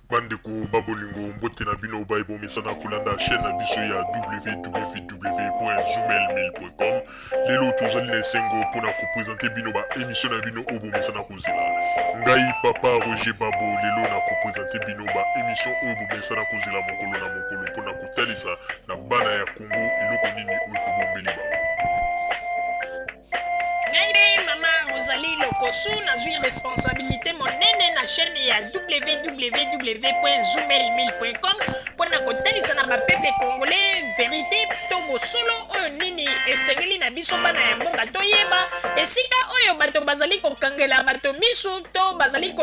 Bandeko ba bolingo, mbote na bino baye bomesana kolanda chaîne na biso ya www.zoomail1000.com. Lelo tozali na esengo mpona kopresente bino ba émission na bino oyo bomesana kozela. Ngai papa Roger Babo lelo na kopresente bino ba émission oyo bomesana kozela mokolo na mokolo mpona kotalisa na bana ya Congo eloko nini oyo tobombeli bango. Ngai nde mama Rosalie Lokosu, nazwi responsabilité monene na chaîne ya www.zoomail1000.com mpo na kotalisa na bapeuple congolais verité to bosolo oyo nini esengeli na biso bana ya mboka toyeba esika oyo bato bazali kokangela bato misu to bazali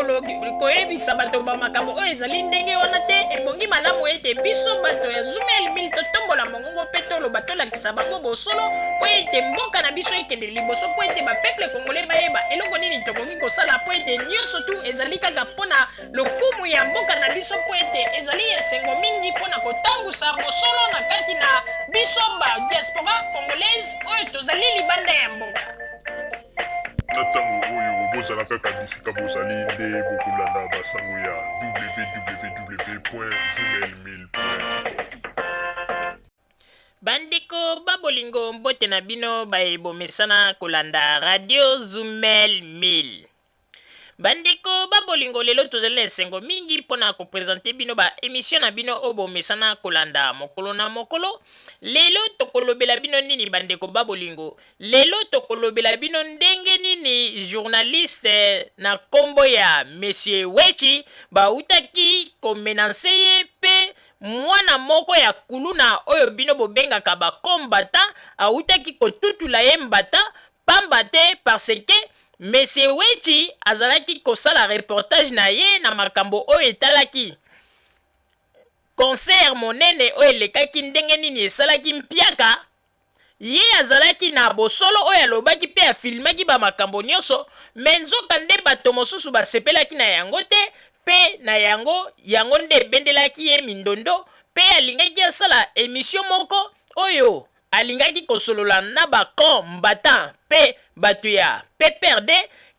koyebisa bato bamakambo oyo ezali ndenge wana te. Ebongi malamu ete biso bato ya Zoomail 1000 totombola mongongo mpe toloba, tolakisa bango bosolo mpo ete mboka na biso ekende liboso, mpo ete bapeuple congolais bayeba eloko nini tokoki kosala, mpo ete nyonso tu ezali kaka mpo na lokumu ya mboka na biso, mpo ete ezali esengo mingi mpo na kotambusa bosolo na kati na biso ba diaspora congolaise oyo tozali libanda ya mboka. Na ntango oyo bozala kaka bisika bozali nde bokolanda basango ya www.zoomail1000.com. Bandeko ba bolingo, mbote na bino baye bomesana kolanda Radio Zumel 1000. Bandeko ba bolingo, lelo tozali na esengo mingi mpo na kopresente bino ba emission na bino oyo bomesana kolanda mokolo na mokolo. Lelo tokolobela bino nini bandeko ba bolingo? Lelo tokolobela bino ndenge nini journaliste na kombo ya Monsieur Wetshi bawutaki ko menancer ye mpe mwana moko ya kuluna oyo bino bobengaka ba combattants awutaki kotutula ye mbata pamba te parce que Monsieur Wetshi azalaki kosala reportage na ye na makambo oyo etalaki concert monene oyo elekaki ndenge nini esalaki mpiaka. Ye azalaki na bosolo oyo alobaki mpe afilmaki ba makambo nionso, mais nzoka nde bato mosusu basepelaki na yango te mpe na yango, yango nde ebendelaki ye mindondo mpe alingaki asala emission moko oyo alingaki kosolola na ba com-battants mpe bato ya PPRD,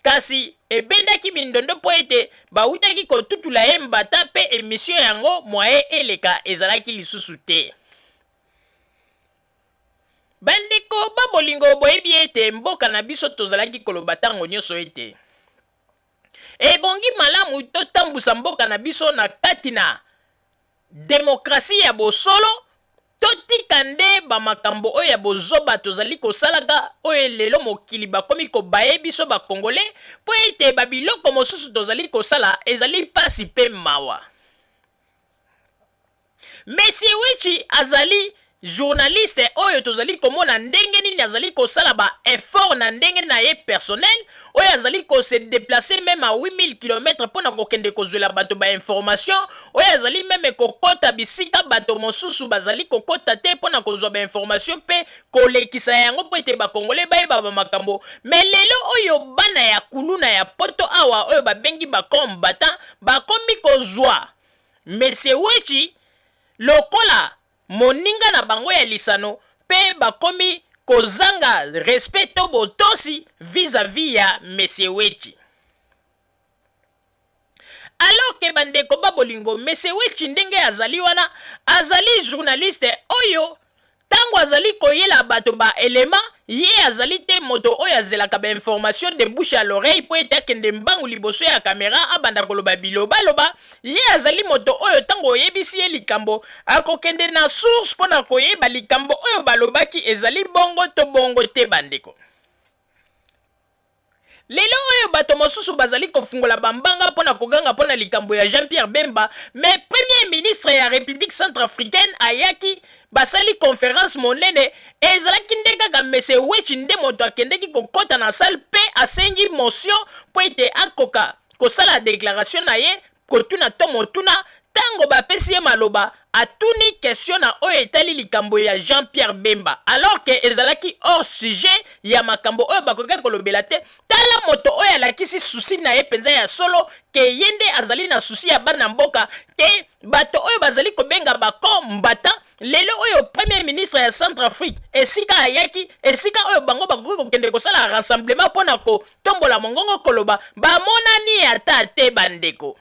kasi ebendaki mindondo mpo ete bawutaki kotutula ye mbata mpe emission yango moyen eleka ezalaki lisusu te. Bandeko ba bolingo, boyebi ete mboka na biso tozalaki koloba tango nionso ete ebongi malamu totambusa mboka na biso na kati na demokrasi ya bosolo, totika nde ba makambo oyo ya bozoba tozali kosalaka oyo lelo mokili bakomi kobaye biso ba congolais mpo ete ba biloko mosusu tozali kosala ezali pasi mpe mawa. Monsieur Wetshi azali journaliste oyo tozali komona ndenge nini azali kosala ba effort na ndenge na ye personnel, oyo azali ko se deplacer meme à 8000 kilomètres mpo na kokende kozwela bato ba information, oyo azali meme kokota bisika bato mosusu bazali kokota te mpo na kozwa ba information mpe kolekisa yango mpo ete ba congolais bayeba ba makambo. Mais lelo oyo bana ya kuluna ya poto awa oyo babengi ba combattants bakomi kozwa Monsieur Wetshi lokola moninga na bango ya lisano mpe bakomi kozanga respect to botosi vis à vis ya Monsieur Wetshi. Alors que bandeko ba bolingo, Monsieur Wetshi ndenge azali wana, azali journaliste oyo Tango azali koyela bato ba elements, ye azali te moto oyo azelaka ba informations de bouche à l'oreille mpo ete akende mbangu liboso ya camera abanda koloba bilobaloba. Ye azali moto oyo tango oyebisi ye likambo, akokende na source mpo na koyeba likambo oyo balobaki ezali bongo to bongo te. Bandeko. Lelo oyo bato mosusu bazali kofungola ba mbanga mpo na koganga mpo na likambo ya Jean-Pierre Bemba, mais Premier ministre ya Republique centrafricaine ayaki, basali conference monene, ezalaki nde kaka Monsieur Wetshi nde moto akendeki kokota na salle mpe asengi motion mpo ete akoka kosala declaration na ye, kotuna to motuna, tango bapesi ye maloba, atuni question na oyo etali likambo ya Jean Pierre Bemba alors que ezalaki hors sujet ya makambo oyo bakokaki kolobela te. Tala moto oyo alakisi souci na ye penza ya solo que ye nde azali na souci ya bana mboka que bato oyo bazali kobenga ba combattants. Lelo oyo Premier ministre ya Centrafrique esika ayaki, esika oyo bango bakoki kokende kosala rassemblement mpo na kotombola mongongo koloba, bamonani ata te bandeko.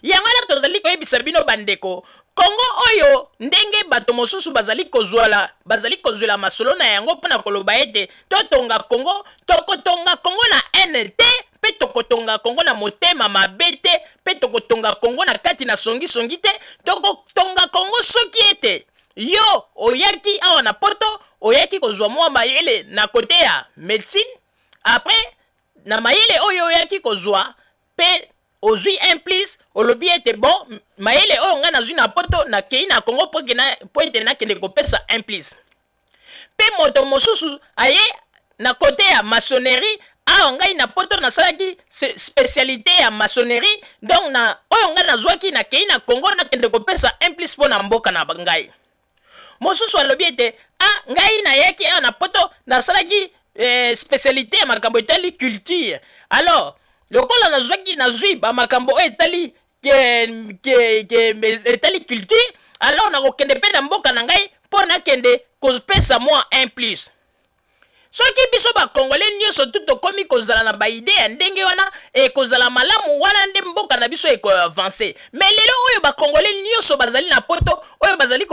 Yango wana tozali koyebisa bino bandeko, Kongo oyo ndenge bato mosusu bazali kozwala bazali kozwela masolo na yango mpo na koloba ete totonga Kongo, tokotonga Kongo na haine te mpe tokotonga Kongo na motema mabe te mpe tokotonga Kongo na kati na songisongi te. Tokotonga Kongo soki ete yo oyaki awa na poto, oyaki kozwa mwa mayele na kote ya medecine, après na mayele oyo oyaki kozwa mpe ozwi un plus, olobi ete bon, mayele oyo ngai nazwi na poto, nakei na Congo mpo ete nakende kopesa un plus. Mpe moto mosusu aye na kote ya maçonnerie, awa ngai na poto nasalaki spécialité ya maçonnerie, donc na oyo ngai nazwaki nakei na Congo nakende kopesa un plus mpo na mboka na ngai. Mosusu alobi ete a ngai nayaki awa na poto nasalaki spécialité ya makambo etali culture, alors lokola nazwaki nazwi bamakambo oyo etali ke etali culture, alors nakokende mpe na mboka na ngai mpo nakende kopesa mwa un plus. Soki biso bakongole nyonso tu tokomi kozala na ba idées ya ndenge wana, ekozala malamu. Wana nde mboka na biso ekoavancer. Mais lelo oyo bakongole nyonso bazali na poto, oyo bazali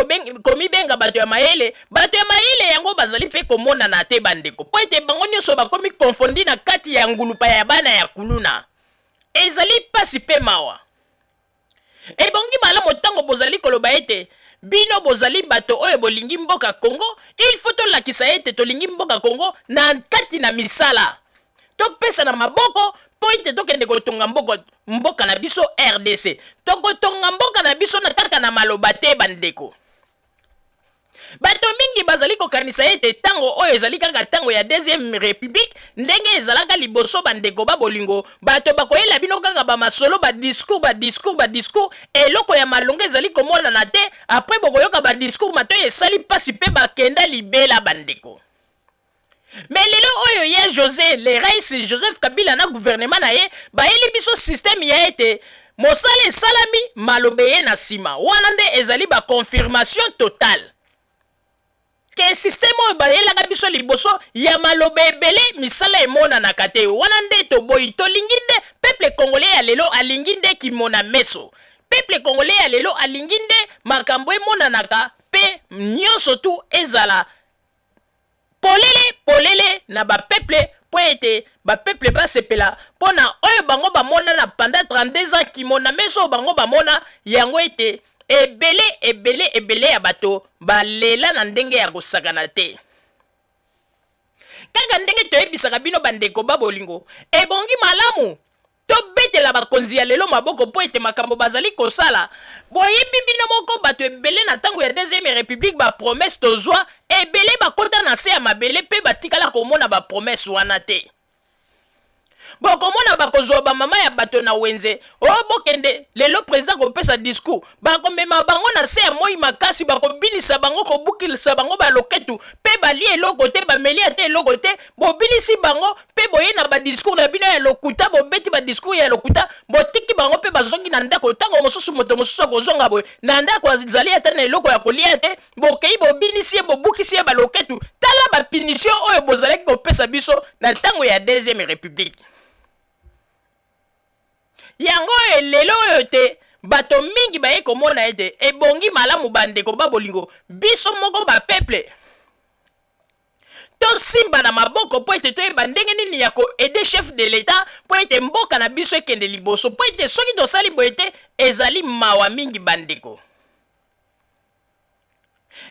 komibenga bato ya mayele, bato ya mayele yango bazali mpe komonana te, bandeko, mpo ete bango nyonso bakomi confondus na kati ya ngulupa ya bana ya kuluna. Ezali mpasi mpe mawa. Ebongi malamu ntango bozali koloba ete bino bozali bato oyo bolingi mboka Congo, il faut tolakisa ete tolingi mboka Congo na kati na misala, topesa na maboko mpo ete tokende kotonga mboka na biso RDC. Tokotonga mboka na biso na kaka na maloba te, bandeko. Bato mingi bazali kokanisa ete ntango oyo ezali kaka ntango ya deuxième république ndenge ezalaka liboso. Bandeko ba bolingo, bato bakoyela bino kaka bamasolo, badiscours, badiscours, badiscours, eloko ya malonga ezali komonana te. Après bokoyoka badiscours, matoi esali mpasi mpe bakenda libela, bandeko. Mais lelo oyo ye José le rais Joseph Kabila na gouvernement na ye bayeli biso système ya ete mosala esalami, maloba ye na nsima. Wana nde ezali baconfirmation totale ke système oyo bayelaka biso liboso ya maloba ebele, misala emonanaka te. Wana nde toboyi. Tolingi nde peuple congolais ya lelo alingi nde kimona meso. Peuple congolais ya lelo alingi nde makambo emonanaka mpe nyonso tu ezala polele polele na bapeuple, mpo ete bapeuple basepela mpo na oyo bango bamona na pendant 32 ans. Kimona meso oyo bango bamona yango ete ebele ebele ebele ya bato balela na ndenge ya kosakana te. Kaka ndenge toyebisaka bino, bandeko ba bolingo, ebongi malamu tobetela bakonzi ya lelo maboko mpo ete makambo bazali kosala, boyebi bino moko, bato ebele na ntango ya deuxième république, bapromesses tozwa ebele bakota na se ya mabele mpe batikala komona bapromesses wana te. Bokomona bakozwa bamama ya bato na wenze oyo, bokende lelo président kopesa discours, bakomema bango na se ya moi makasi, bakobinisa bango, kobukilisa bango baloketu mpe balie eloko te, bameli ate eloko te. Bobilisi bango mpe boye na badiscours na bino ya lokuta, bobeti badiscours ya lokuta, botiki bango mpe bazongi na ndako. Ntango mosusu moto mosusu akozonga boye na ndako, azali ata na eloko ya kolia te. Bokei, bobinisi ye, bobukisi ye baloketu. Tala bapunition oyo bozalaki kopesa biso na ntango ya deuxième république. Yango oyo lelo oyo te bato mingi baye komona ete ebongi malamu, bandeko ba bolingo, biso moko bapeuple tosimba na maboko mpo ete toyeba ndenge nini ya koaider chef de l'État mpo ete mboka na biso ekende liboso, mpo ete soki tosali boye te, ezali mawa mingi, bandeko.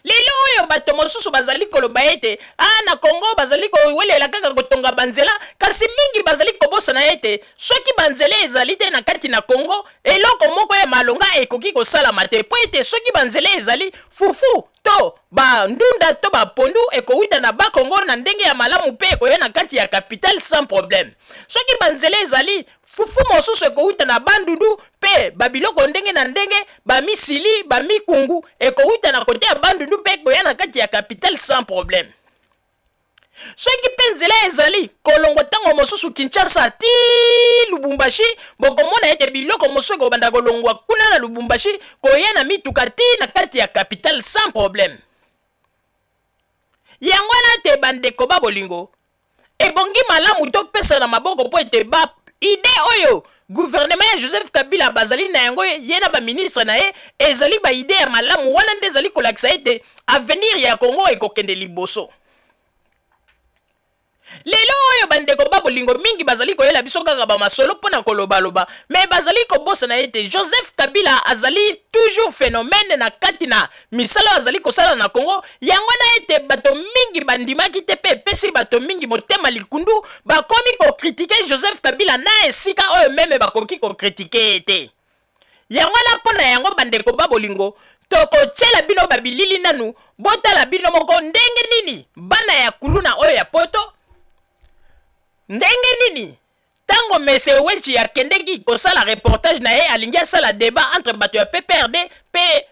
Lelo oyo bato mosusu bazali koloba ete a na Kongo bazali kowelela kaka kotonga banzela, kasi mingi bazali kobosana ete soki banzela ezali te na kati na Kongo, eloko moko ya malonga ekoki kosalama te, mpo ete soki banzela ezali, fufu to bandunda to bapondu ekowuta na Bakongo na ndenge ya malamu mpe ekoya na kati ya capitale sans problème. Soki banzela ezali, fufu mosusu ekowuta na Bandundu mpe babiloko ndenge na ndenge, bamisili, bamikungu ekowuta na kote ya Bandundu mpe ekoya na kati ya capitale sans problème. Soki mpe nzela ezali kolongwa ntango mosusu Kinshasa ti Lubumbashi, bokomona ete biloko mosusu ekobanda kolongwa kuna na Lubumbashi koya na mituka ti na kati ya capitale sans problème. Yango wana te, bandeko ba bolingo, ebongi malamu topesa na maboko mpo ete ba Idée oyo gouvernement ya Joseph Kabila bazali na yango, ye na baministre na ye, ezali baidée ya malamu. Wana nde ezali kolakisa ete avenir ya Congo ekokende liboso. Lelo oyo, bandeko ba bolingo, mingi bazali koyela biso kaka bamasolo mpo na kolobaloba, mais bazali kobosana ete Joseph Kabila azali toujours phénomène na kati na misala oyo azali kosala na Congo. Yango wana ete bato mingi bandimaki te mpe epesi bato mingi motema likundu. Bakomi kocritiquer Joseph Kabila na esika oyo même bakoki kocritiquer ye te. Yango wana, mpo na yango, bandeko ba bolingo, tokotiela bino babilili nanu, botala bino moko ndenge nini bana ya kuluna oyo ya poto, ndenge nini ntango monsieur Wetshi akendeki kosala reportage na ye, alingi asala débat entre bato ya PPRD mpe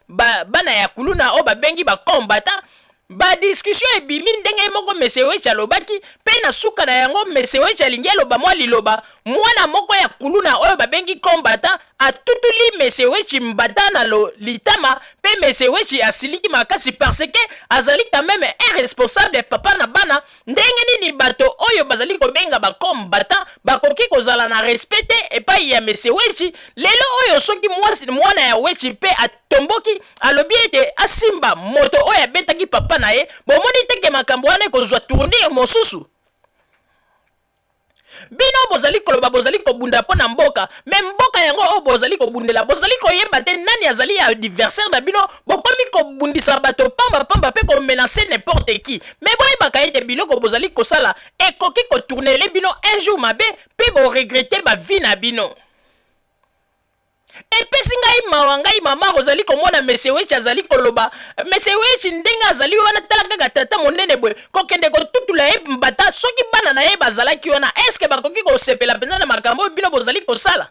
bana ya kuluna oyo babengi bacombattants. Badiscussion ebimi ndenge moko monsieur Wetshi alobaki, mpe na suka na yango, monsieur Wetshi alingi aloba mwa liloba, mwana moko ya kuluna oyo babengi combattant atutuli monsieur Wetshi mbata na litama, mpe monsieur Wetshi asiliki makasi parce que azali quand même irresponsable, papa na bana. Ndenge nini bato oyo bazali kobenga bacombattants bakoki kozala na respect te epai ya monsieur Wetshi? Lelo oyo, soki mwana ya Wetshi mpe atomboki, alobi ete asimba moto oyo abetaki papa na ye, bomoni te ke makambo wana ekozwa tournure mosusu? Bino bozali koloba bozali kobunda mpo na mboka, mais mboka yango oyo bozali kobundela, bozali koyeba te nani azali ya adversaire na bino. Bokomi kobundisa bato pambapamba mpe komenacer n'importe qui, mais boyebaka ete biloko bozali kosala ekoki kotourner bino un jour mabe mpe boregretter bavie na bino. Epesi ngai mawa, ngai mama ozali komona monsieur Wetshi azali koloba. Monsieur Wetshi, ndenge azali wana, tala kaka tata monene boye, kokende kotutula ye mbata. Soki bana na ye bazalaki wana, eske bakoki kosepela mpenza na makambo oyo bino bozali kosala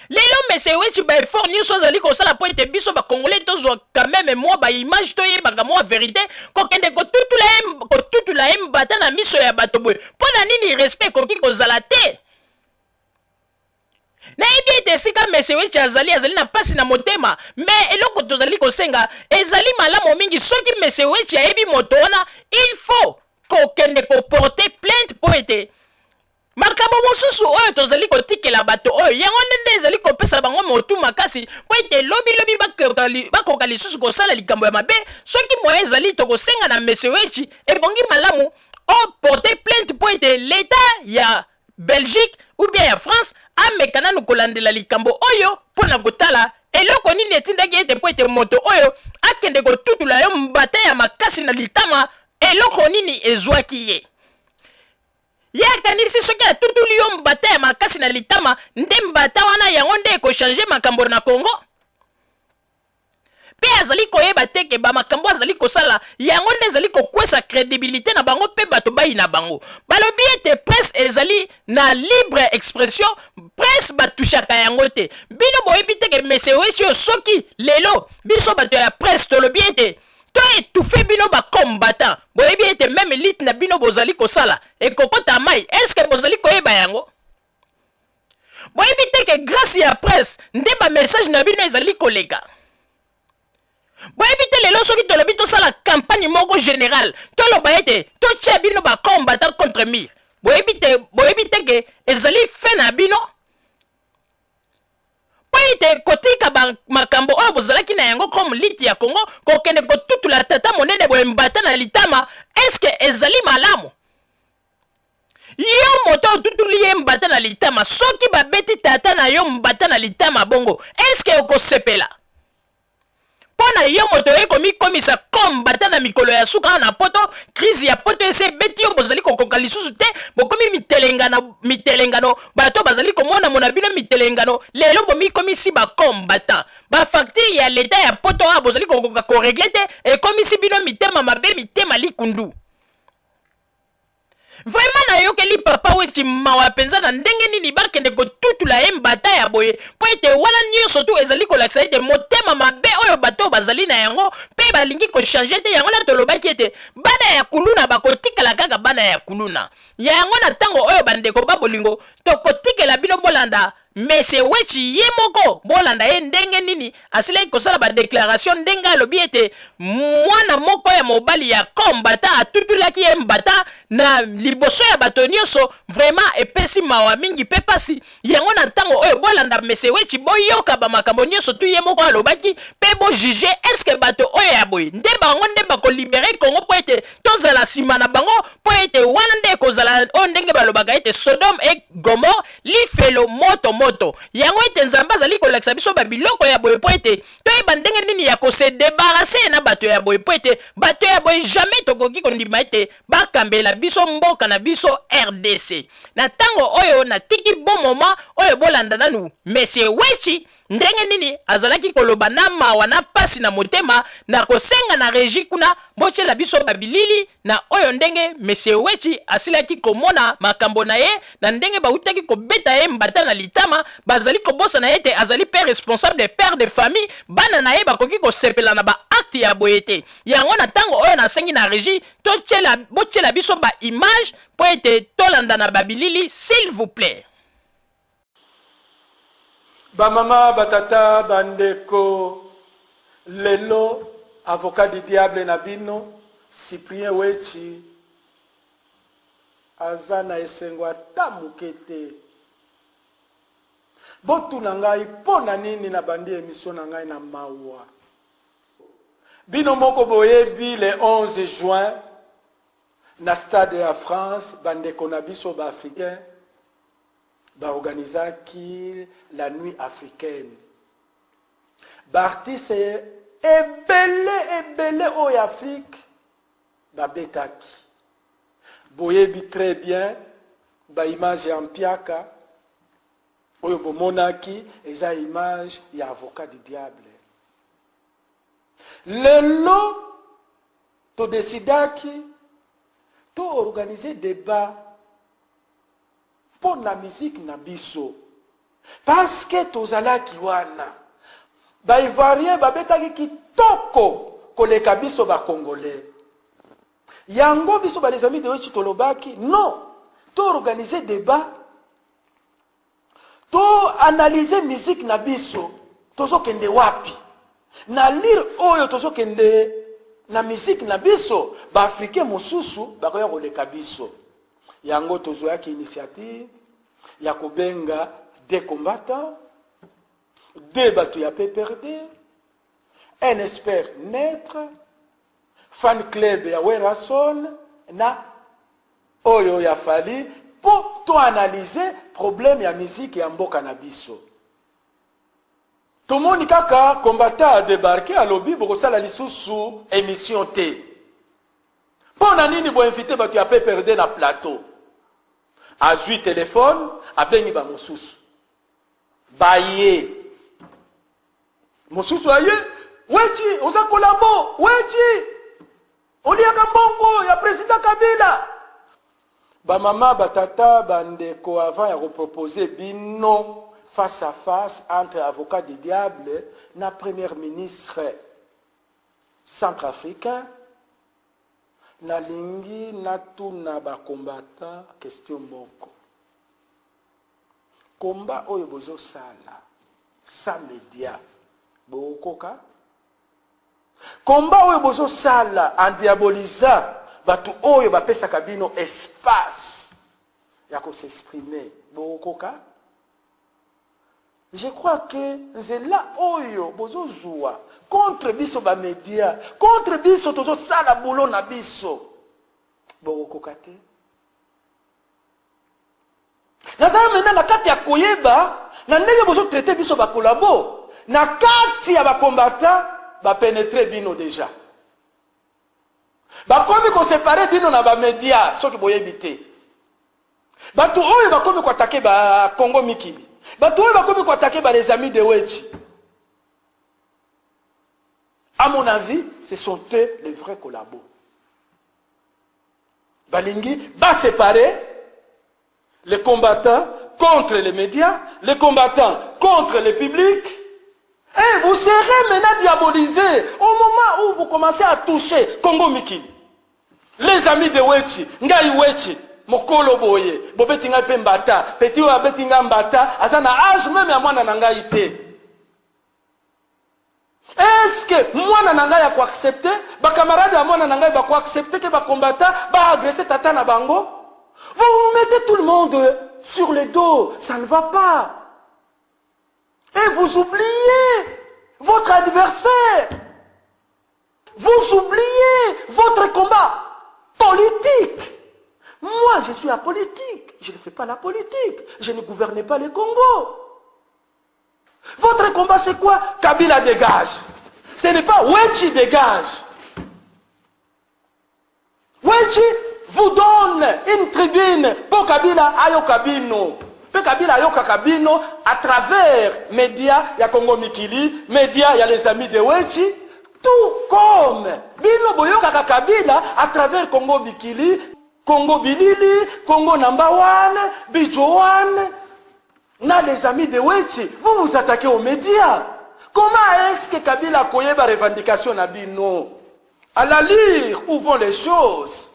lelo? Monsieur Wetshi, baeffort nyonso azali kosala mpo ete biso bacongolais tozwa quand même mwa baimage, toyebaka mwa vérité, kokende kotutula ye mbata na miso ya bato boye, mpo na nini respect ekoki kozala te? Nayebi ete esika monsieur Wetshi azali, azali na mpasi na motema, mais eloko tozali kosenga, ezali malamu mingi soki monsieur Wetshi ayebi moto wana, il faut kokende koporter plainte, mpo ete makambo mosusu oyo tozali kotikela bato oyo, yango nde nde ezali kopesa bango motu makasi mpo ete lobilobi bakoka lisusu kosala likambo ya mabe. Soki moyen ezali, tokosenga na monsieur Wetshi, ebongi malamu oporter plainte mpo ete l'État ya Belgique ou bien ya France ameka nanu kolandela likambo oyo mpo na kotala eloko nini etindaki ete mpo ete moto oyo akende kotutula yo mbata ya makasi na litama. Eloko nini ezwaki ye? Ye akanisi soki atutuli yo mbata ya makasi na litama, nde mbata wana yango nde ekochanger makambo na Congo? Mpe azali koyeba te ke bamakambo azali kosala yango nde ezali kokwesa crédibilité na bango, mpe bato bayi na bango. Balobi ete presse ezali na libre expression, presse batushaka yango te. Bino boyebi te ke monsieur Wetshi oyo, soki lelo biso bato ya presse tolobi ete to étouffe bino bacombattants, boyebi ete même lutte na bino bozali kosala ekokota mai? Est-ce bozali koyeba yango? Boyebi te ke grâce ya presse nde bamessage na bino ezali koleka? Boyebi te lelo soki tolobi tosala campagne moko générale, toloba ete totia bino bacombattants contre mur, boyebi te ke ezali fin na bino? Mpo ete kotika makambo oyo bozalaki na yango comme lutte ya Congo, kokende kotutula tata monene boye mbata na litama, eske ezali malamu? Yo moto otutuli ye mbata na litama, soki babeti tata na yo mbata na litama bongo, eske okosepela? Mpo na yo moto oye komikomisa kombata na mikolo ya suka na poto, crise ya poto ese ebeti yo, bozali kokoka lisusu te, bokomi mitelengano mitelengano, bato bazali komona mona bino mitelengano. Lelo bomikomisi bacombattants, bafacture ya leta ya poto awa bozali kokoka korégler te, ekomisi bino mitema mabe, mitema likundu. Vraiment, nayokeli papa Wetshi mawa mpenza na ndenge nini bakende kotutula ye mbata ya boye, mpo ete wana nyonso tu ezali kolakisa ete motema mabe oyo bato oyo bazali na yango mpe balingi kochanger te. Yango na tolobaki ete bana ya kuluna bakotikala kaka bana ya kuluna. Yango na ntango oyo, bandeko ba bolingo, tokotikela bino bolanda. Monsieur Wetshi ye moko, bolanda ye ndenge nini asilaki kosala ba declaration ndenge alobi ete mwana moko ya mobali ya combattant atutulaki ye mbata na liboso ya bato nyonso. Vraiment epesi mawa mingi pe pasi yango na ntango oyo. Bolanda Monsieur Wetshi, boyoka ba makambo nyonso tu ye moko alobaki pe bo juger est-ce que bato oyo ya boye nde bango nde bako liberer Congo po ete tozala sima na bango, po ete wana nde ekozala oyo ndenge balobaka ete Sodome et Gomorrhe, lifelo moto moto. Yango ete Nzambe azali kolakisa biso ba biloko ya boye mpo ete toyeba ndenge nini ya ko se debarrasser na bato ya boye, mpo ete bato ya boye jamais tokoki kondima ete bakambela biso mboka na biso rdc. Na tango oyo natiki bon moment oyo bolanda nanu Monsieur Wetshi Ndenge nini azalaki koloba na mawa na pasi na motema, na kosenga na regie kuna botiela biso ba bilili na oyo ndenge Monsieur Wetshi asilaki komona makambo na ye na ndenge bawutaki kobeta ye mbata na litama, bazali kobosana ete azali pe responsable père de famille, bana na ye bakoki kosepela na ba actes ya boye te. Yango na tango oyo nasengi na regie totiela botiela biso ba images mpo ete tolanda na ba bilili s'il vous plait. Ba mama, ba tata, ba ndeko, lelo avocat du diable na bino Cyprien Wetshi aza na esengo ata moke te. Botuna ngai mpo na nini nabandi emission na ngai na mawa. Bino moko boyebi le 11 juin na stade ya France bandeko na biso ba africains Ba organisaki la nuit africaine. Ba artistes ebele ebele oyo ya Afrique babetaki. Boyebi très bien ba images ya Mpiaka oyo bomonaki eza image ya avocat du diable. Lelo to decidaki to organiser debat mpo na musique na biso parce que tozalaki wana ba ivoirien babetaki kitoko koleka biso ba congolais yango biso ba les amis de Wetshi tolobaki non to organiser debat to analyser musique na biso tozokende wapi na lire oyo tozokende na musique na biso ba africain mosusu bakoya koleka biso Yango tozuaki initiative ya kobenga des combattants, deux bato ya PPRD, un expert neutre, fan club ya Werrason na oyo ya Fally mpo to analyser problème ya musique ya mboka na biso. Tomoni kaka combattant a debarquer alobi bokosala lisusu emission te. Mpo na nini bo invite bato ya PPRD na plateau? Azui telephone abengi ba mosusu baye mosusu aye Wetshi oza collabo Wetshi oliaka mbongo ya president Kabila. Ba mama ba tata ba ndeko avant ya ko proposer bino face à face entre avocat du diable na première ministre Centrafricain, nalingi natuna ba combattants question moko. Combat oyo bozosala sans media, bokokoka? Combat oyo bozosala en diabolisant bato oyo bapesaka bino espace ya ko s'exprimer, bokokoka? Je crois que nzela oyo bozo zua contre biso ba media, contre biso tozo sala boulot na biso, bokokoka te. Naza maintenant na kati ya koyeba na ndenge bozo traiter biso ba collabo, na kati ya ba combattants ba penetre bino dejà. Bakomi ko separer bino na ba media soki boyebi te. Bato oyo bakomi ko attaquer ba Congo mikili. Bato oyo bakomi ko attaquer ba les amis de Wetchi. À mon avis, ce sont eux les vrais collabos. Balingi ba séparer les combattants contre les médias, les combattants contre le public. Et vous serez maintenant diabolisés au moment où vous commencez à toucher Congo Mikili. Les amis de Wetchi, Ngai Wetchi, Mokolo boye bobeti ngai mpe mbata. Petit oyo abeti ngai mbata aza na age meme ya mwana na ngai te. Est-ce que mwana na ngai ako accepter, ba camarades ya mwana na ngai bako accepter que ba combattants ba agresser tata na bango? Vous vous mettez tout le monde sur le dos, ça ne va pas. Et vous oubliez votre adversaire. Vous oubliez votre combat politique. Moi, je suis apolitique. Je ne fais pas la politique. Je ne gouverne pas le Congo. Votre combat, c'est quoi? Kabila dégage. Ce n'est pas Wetchi dégage. Wetchi vous donne une tribune pour Kabila ayoka bino. Pe Kabila ayoka bino à travers médias ya Congo Mikili, médias ya les amis de Wetchi, tout comme bino boyokaka Kabila à travers Congo Mikili, Congo Bilili, Congo Number One, Bijo One, na les amis de Wetchi. Vous vous attaquez aux médias. Comment est-ce que Kabila koyeba revendication na bino? À la lire où vont les choses.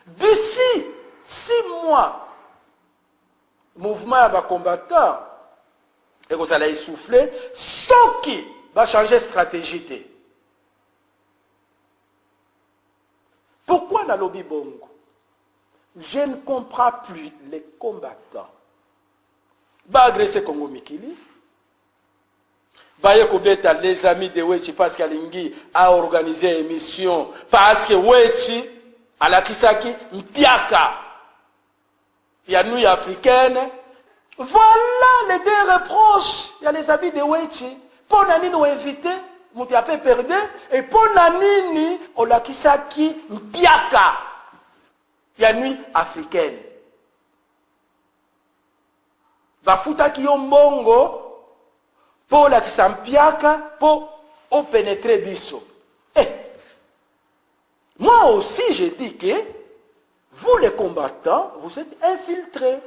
D'ici 6 mois, mouvement ya ba combattants ekozala essoufflé soki ba changer stratégie te. Pourquoi nalobi bongo? Je ne comprends plus les combattants. Ba agresser Congo Mikili, baye kobeta les amis de Wetchi parce qu'alingi a organiser émission, parce que Wetchi alakisaki mpiaka ya nuit africaine. Voilà les deux reproches ya les amis de Wetchi. Mpo na nini oinvite moto ya PPRD et mpo na nini olakisaki mpiaka ya nuit africaine? Bafutaki yo mbongo mpo olakisa mpiaka mpo opénétrer biso. Eh, moi aussi je dis que vous les combattants, vous êtes infiltrés.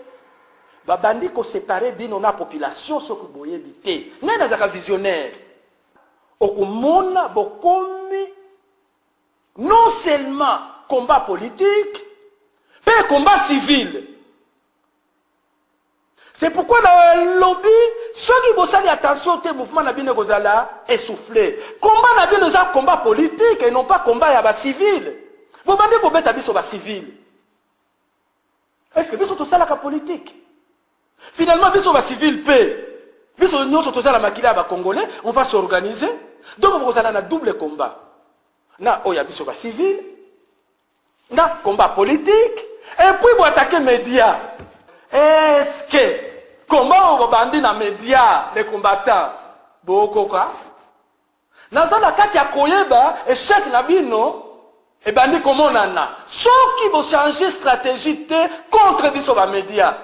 Babandi ko séparer bino na population soki boyebi te. Ngai nazaka visionnaire. Okomona bokomi non seulement combat politique, mais combat civil. C'est pourquoi na lobby, soki bosali attention te, mouvement na bino ekozala essoufflé. Combat na bino eza combat politique et non pas combat ya ba civil. Bobandi kobeta biso ba civil. Est-ce que biso tosalaka politique? Finalement biso ba civil pe, biso nyonso tozala makila ya ba congolais, on va s'organiser. Donc bokozala na double combat. Na oyo ya biso ba civil, na combat politique, et puis bo attaquer média. Est-ce que combat oyo bobandi na média, les combattants, bokoka? Naza na kati ya koyeba échec na bino ebandi komonana. Soki bo changer stratégie te contre biso ba média,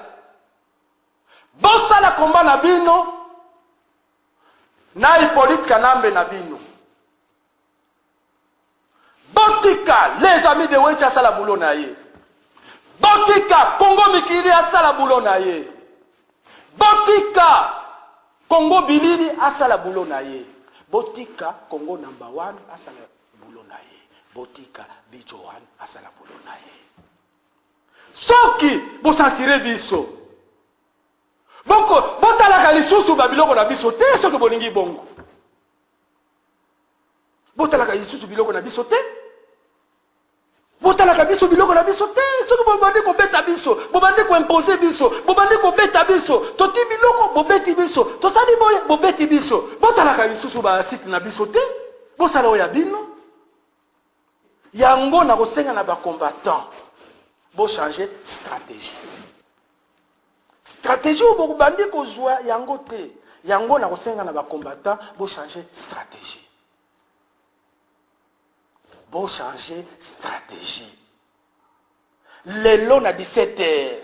bosala combat na bino na Hippolyte Kanambe na bino. Botika les amis de Wetchi asala boulot na ye. Botika Congo Mikili asala boulot na ye. Botika Congo Bilili asala boulot na ye. Botika Congo Number 1 asala boulot na ye. Botika Bijo 1 asala boulot na ye. Soki bosansire biso, boko botalaka lisusu ba biloko na biso te soki bolingi bongo. Botalaka lisusu biloko na biso te. Botalaka biso biloko na biso te. Soki bobandi kobeta biso, bobandi koimpose biso, bobandi kobeta biso, toti biloko bobeti biso, tosali boye bobeti biso. Botalaka lisusu ba site na biso te. Bosala oyo ya bino. Yango nakosenga na ba combattants bo changer stratégie. Stratégie oyo bobandi kozwa yango te. Yango nakosenga na ba combattants bo changer stratégie. Bo changer stratégie. Lelo na 17 heures,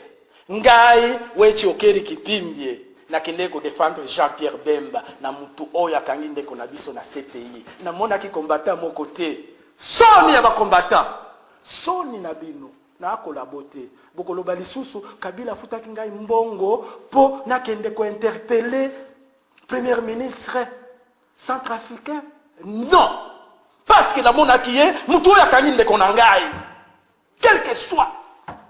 ngai Wetchi Okeri Kipimbie nakendeki ko défendre Jean-Pierre Bemba na mutu oyo akangi ndeko na biso na CPI. Namonaki combattant moko te. Soni ya ba combattants. Soni na bino. Nakolabo te. Bokoloba lisusu Kabila afutaki ngai mbongo po nakende ko interpeller premier ministre centrafricain. Non, parce que namonaki ye mutu oyo akangi ndeko na ngai, quel que soit.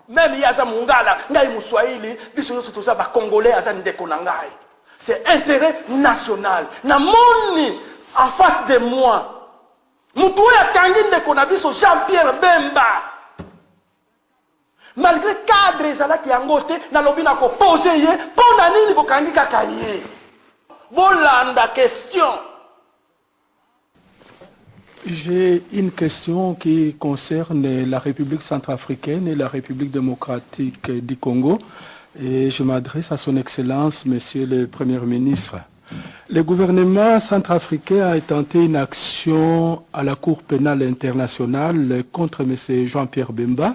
Même ye aza mongala, ngai moswahili, biso nyonso toza ba Congolais, aza ndeko na ngai. C'est intérêt national. Namoni en face de moi moto oyo akangi ndeko na biso Jean-Pierre Bemba. Malgré cadre ezalaki yango te, nalobi na kopose ye mpo na nini bokangi kaka ye. Bolanda question. J'ai une question qui concerne la République centrafricaine et la République démocratique du Congo. Et je m'adresse à son Excellence, Monsieur le Premier ministre. Le gouvernement centrafricain a tenté une action à la Cour pénale internationale contre M. Jean-Pierre Bemba.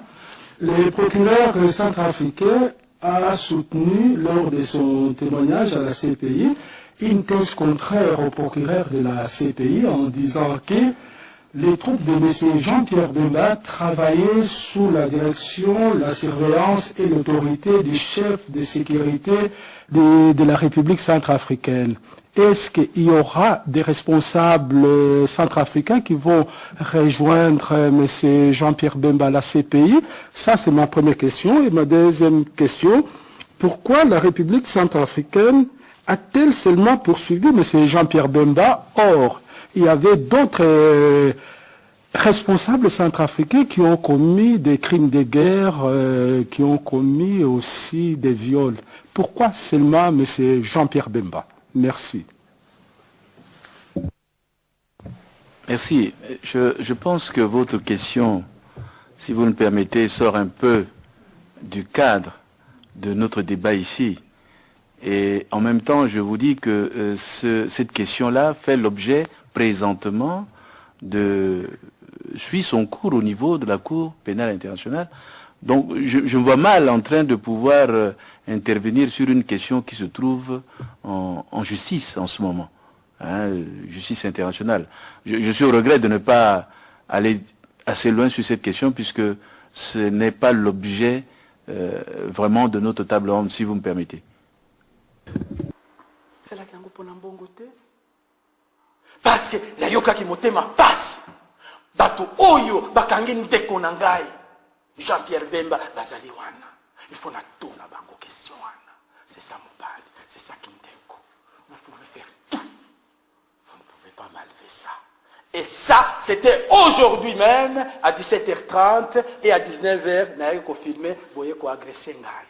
Le procureur centrafricain a soutenu lors de son témoignage à la CPI une thèse contraire au procureur de la CPI en disant que les troupes de M. Jean-Pierre Bemba travaillaient sous la direction, la surveillance et l'autorité du chef de sécurité de la République centrafricaine. Est-ce qu'il y aura des responsables centrafricains qui vont rejoindre M. Jean-Pierre Bemba à la CPI? Ça, c'est ma première question. Et ma deuxième question, pourquoi la République centrafricaine a-t-elle seulement poursuivi M. Jean-Pierre Bemba? Or, il y avait d'autres responsables centrafricains qui ont commis des crimes de guerre, qui ont commis aussi des viols. Pourquoi seulement M. Jean-Pierre Bemba? Merci. Merci. Je pense que votre question, si vous me permettez, sort un peu du cadre de notre débat ici. Et en même temps, je vous dis que cette question-là fait l'objet présentement de suit son cours au niveau de la Cour pénale internationale. Donc, je me vois mal en train de pouvoir intervenir sur une question qui se trouve en justice en ce moment, hein, justice internationale. Je suis au regret de ne pas aller assez loin sur cette question puisque ce n'est pas l'objet vraiment de notre table ronde, si vous me permettez. Salaki yango mpona mbongo te, parce que nayokaki motema pasi. Bato oyo bakangi ndeko na ngai Jean-Pierre Bemba bazali wana, il faut natuna bango question wana. C'est ça mobali, c'est ça kindeko. Vous pouvez faire tout, vous ne pouvez pas m'enlever ça. Et ça, c'était aujourd'hui même à 17h30 et à 19h nayaki kofilmer boye koagresser ngai.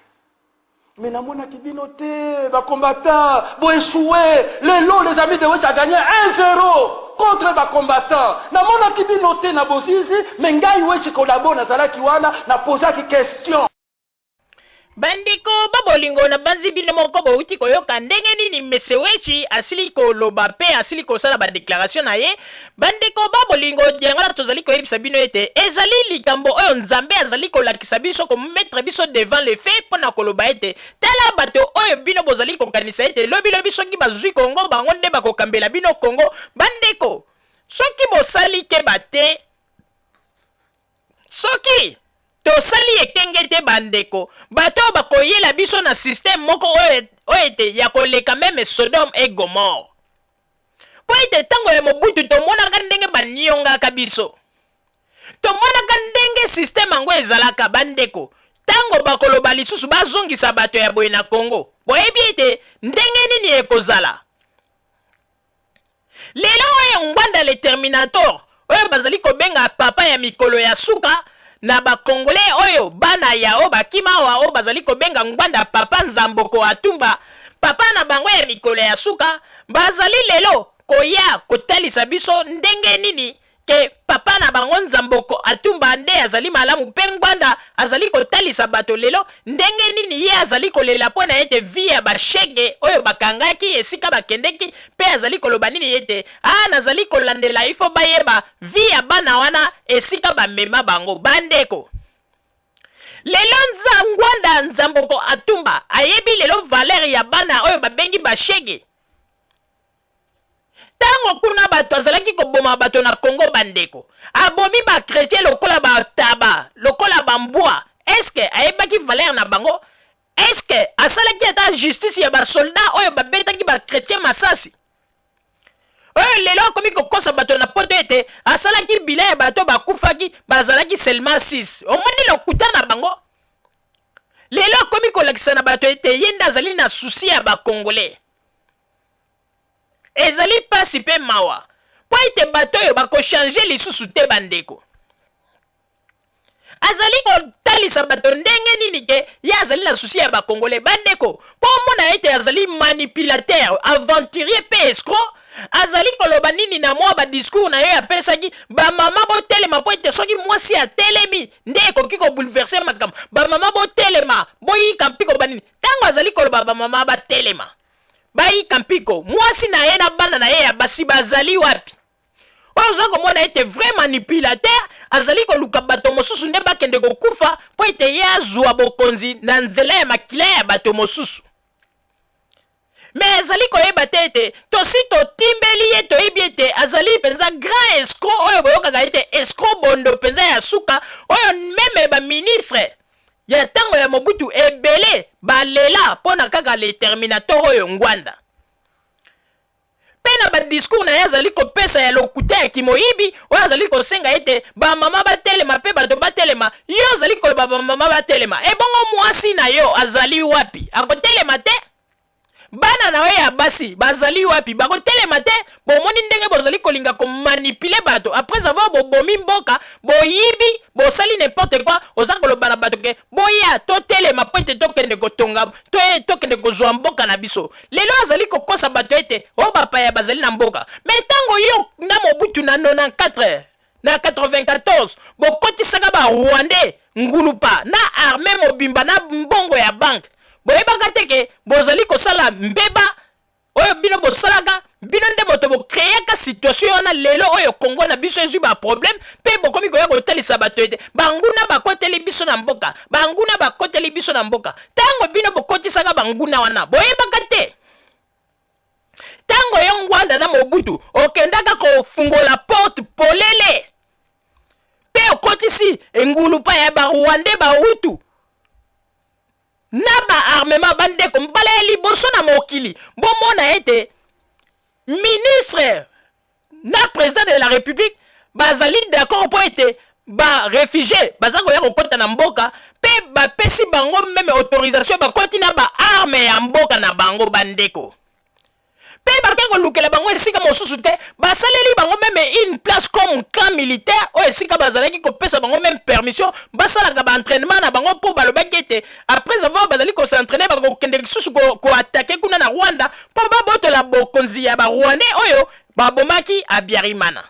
Mais namonaki bino te, bacombattant boéchoué. Lelo les Amis de Wetchi a gagné 1-0 contre bacombattant. Namonaki bino te na bosisi, mais ngai Wetchi Collabo nazalaki wana, napozaki question. Bandeko babolingo, na banzi bino moko bouti koyoka ndenge nini Mese Wetchi asili koloba mpe asili kosala badéclaration na ye. Bandeko babolingo, yango wana tozali koyebisa bino ete ezali likambo oyo Nzambe azali kolakisa biso, komettre biso devant le fait, mpo na koloba ete tala bato oyo bino bozali kokanisa ete lobilobi soki bazwi Kongo, bango nde bakokambela bino Kongo. Bandeko, soki bosali keba te, soki tosali ekenge te, bandeko, bato oyo bakoyela biso na système moko oyo ete ya koleka même Sodome et Gomorrhe, mpo ete ntango ya Mobutu tomonaka ndenge baniongaka biso, tomonaka ndenge système yango ezalaka. Bandeko, ntango bakoloba lisusu bazongisa bato ya boye na Kongo, boyebi ete ndenge nini ekozala. Lelo oyo Ngbanda le Terminator, oyo bazali kobenga papa ya mikolo ya suka na bakongole oyo bana ya oyo bakima awa, oyo bazali kobenga Ngbanda papa Nzamboko Atumba, papa na bango ya mikolo ya suka, bazali lelo koya kotalisa biso ndenge nini ke papa na bango Nzamboko Atumba nde azali malamu. Mpe Ngbanda azali kotalisa bato lelo ndenge nini ye azali kolela mpo na ete vie ya bashege oyo bakangaki esika bakendeki, mpe azali koloba nini ete a nazali kolandela, ifo bayeba vie ya bana wana esika bamema bango. Bandeko, lelo nza Ngbanda Nzamboko Atumba ayebi lelo valeur ya bana oyo babengi bashege. Ntango kuna bato azalaki koboma bato na Kongo, bandeko, abomi bachrétien lokola bataba, lokola bambwa, est-ce ayebaki valeur na bango? Est-ce asalaki ata justice ya basoldat oyo babetaki bachrétien masasi, oyo lelo akomi kokosa bato na poto ete asalaki bilan ya bato bakufaki, bazalaki seulement 6? Omoni lokuta na bango. Lelo akomi kolakisa na bato ete ye nde azali na souci ya ba Congolais. Ezali pasi pe mawa mpo ete bato oyo bako changer lisusu te bandeko. Azali kotalisa bato ndenge nini ke ye azali na souci ya ba Congolais. Bandeko, mpo omona ete azali manipulateur, aventurier mpe escroc, azali koloba nini na mwa ba discours na ye apesaki, ba mama botelema mpo ete soki mwasi atelemi nde ekoki ko bouleverser makambo. Ba mama botelema, boyika mpiko ba nini. Tango azali koloba ba mama batelema, bayika mpiko, mwasi na ye na bana na ye ya basi bazali wapi? Oyo oza komona ete vrai manipulateur azali koluka bato mosusu nde bakende kokufa mpo ete ye azua bokonzi na nzela ya makila ya bato mosusu. Mais azali koyeba te ete tosi totimbeli ye, toyebi ete azali mpenza grand escroc oyo boyokaka ete escroc bondo mpenza ya suka, oyo meme ba ministre ya ntango ya Mobutu ebele balela mpo na kaka le terminator oyo Ngwanda. Mpe na ba discours na ye azali kopesa ya lokuta ya kimoyibi oyo azali kosenga ete ba mama batelema mpe bato batelema, yo ozali koloba ba mama batelema, ebongo mwasi na yo azali wapi? Akotelema te? Bana na yo ya basi bazali wapi? Bakotelema te? Bomoni ndenge bozali kolinga ko manipuler bato après avoir bobomi mboka, boyibi, bosali n'importe quoi, oza koloba na bato ke boya totelema mpo ete tokende kotonga, tokende kozua mboka na biso. Lelo azali kokosa bato ete oh bapaya bazali na mboka. Mais tango yo na Mobutu na 94 na 94 bokotisaka ba Rwandais ngulupa na armee mobimba na mbongo ya banque, boyebaka te ke bozali kosala mbeba oyo bino bosalaka? Bino nde moto bo creaka situation wana lelo oyo Congo na biso ezwi ba problème pe bokomi koya kotalisa bato ete banguna bakoteli biso na mboka, banguna bakoteli biso na mboka. Tango bino bokotisaka banguna wana boyebaka te? Tango yo Ngwanda na Mobutu okendaka kofungola porte polele pe okotisi engulupa ya ba Rwandais ba Hutu na ba armement, bandeko, mbala ya liboso na mokili bomona ete ministre na president de la republique bazali d'accord mpo ete ba refugies baza koya kokota na mboka mpe bapesi bango meme autorisation, bakoti na ba armes ya mboka na bango, bandeko, mpe bake kolukela bango esika mosusu te, basaleli bango meme une place comme camp militaire oyo esika bazalaki kopesa bango meme permission basalaka ba entraînement na bango, mpo balobaki ete après avoir bazali ko s'entraîner bakokende lisusu ko attaquer kuna na Rwanda mpo babotola bokonzi ya ba Rwandais oyo babomaki Habyarimana.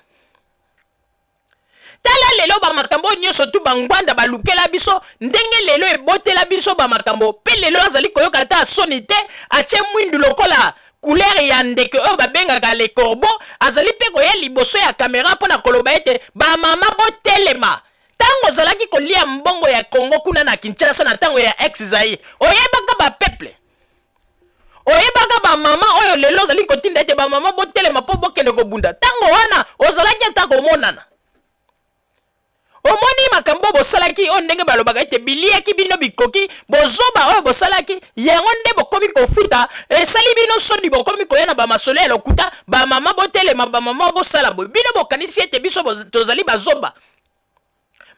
Tala lelo bamakambo oyo nyonso tu bangwanda balukela biso, ndenge lelo ebotela biso bamakambo, mpe lelo azali koyoka ata soni te, atie mwindu lokola couleur ya ndeke oyo babengaka le corbeau, azali mpe koya liboso ya kamera mpo na koloba ete bamama botelema. Ntango ozalaki kolia mbongo ya Congo kuna na Kinshasa na ntango ya ex Zaïre, oyebaka ba peuple? Oyebaka bamama oyo lelo ozali kotinda ete bamama botelema mpo bokende kobunda? Ntango wana ozalaki ata komonana? Omoni makambo oyo bosalaki, oyo ndenge balobaka ete biliaki bino bikoki, bozoba oyo bosalaki, yango nde bokomi kofuta, esali bino soni, bokomi koya na bamasolo ya lokuta, bamama botelema, bamama bosala boye. Bino bokanisi ete biso tozali bazoba?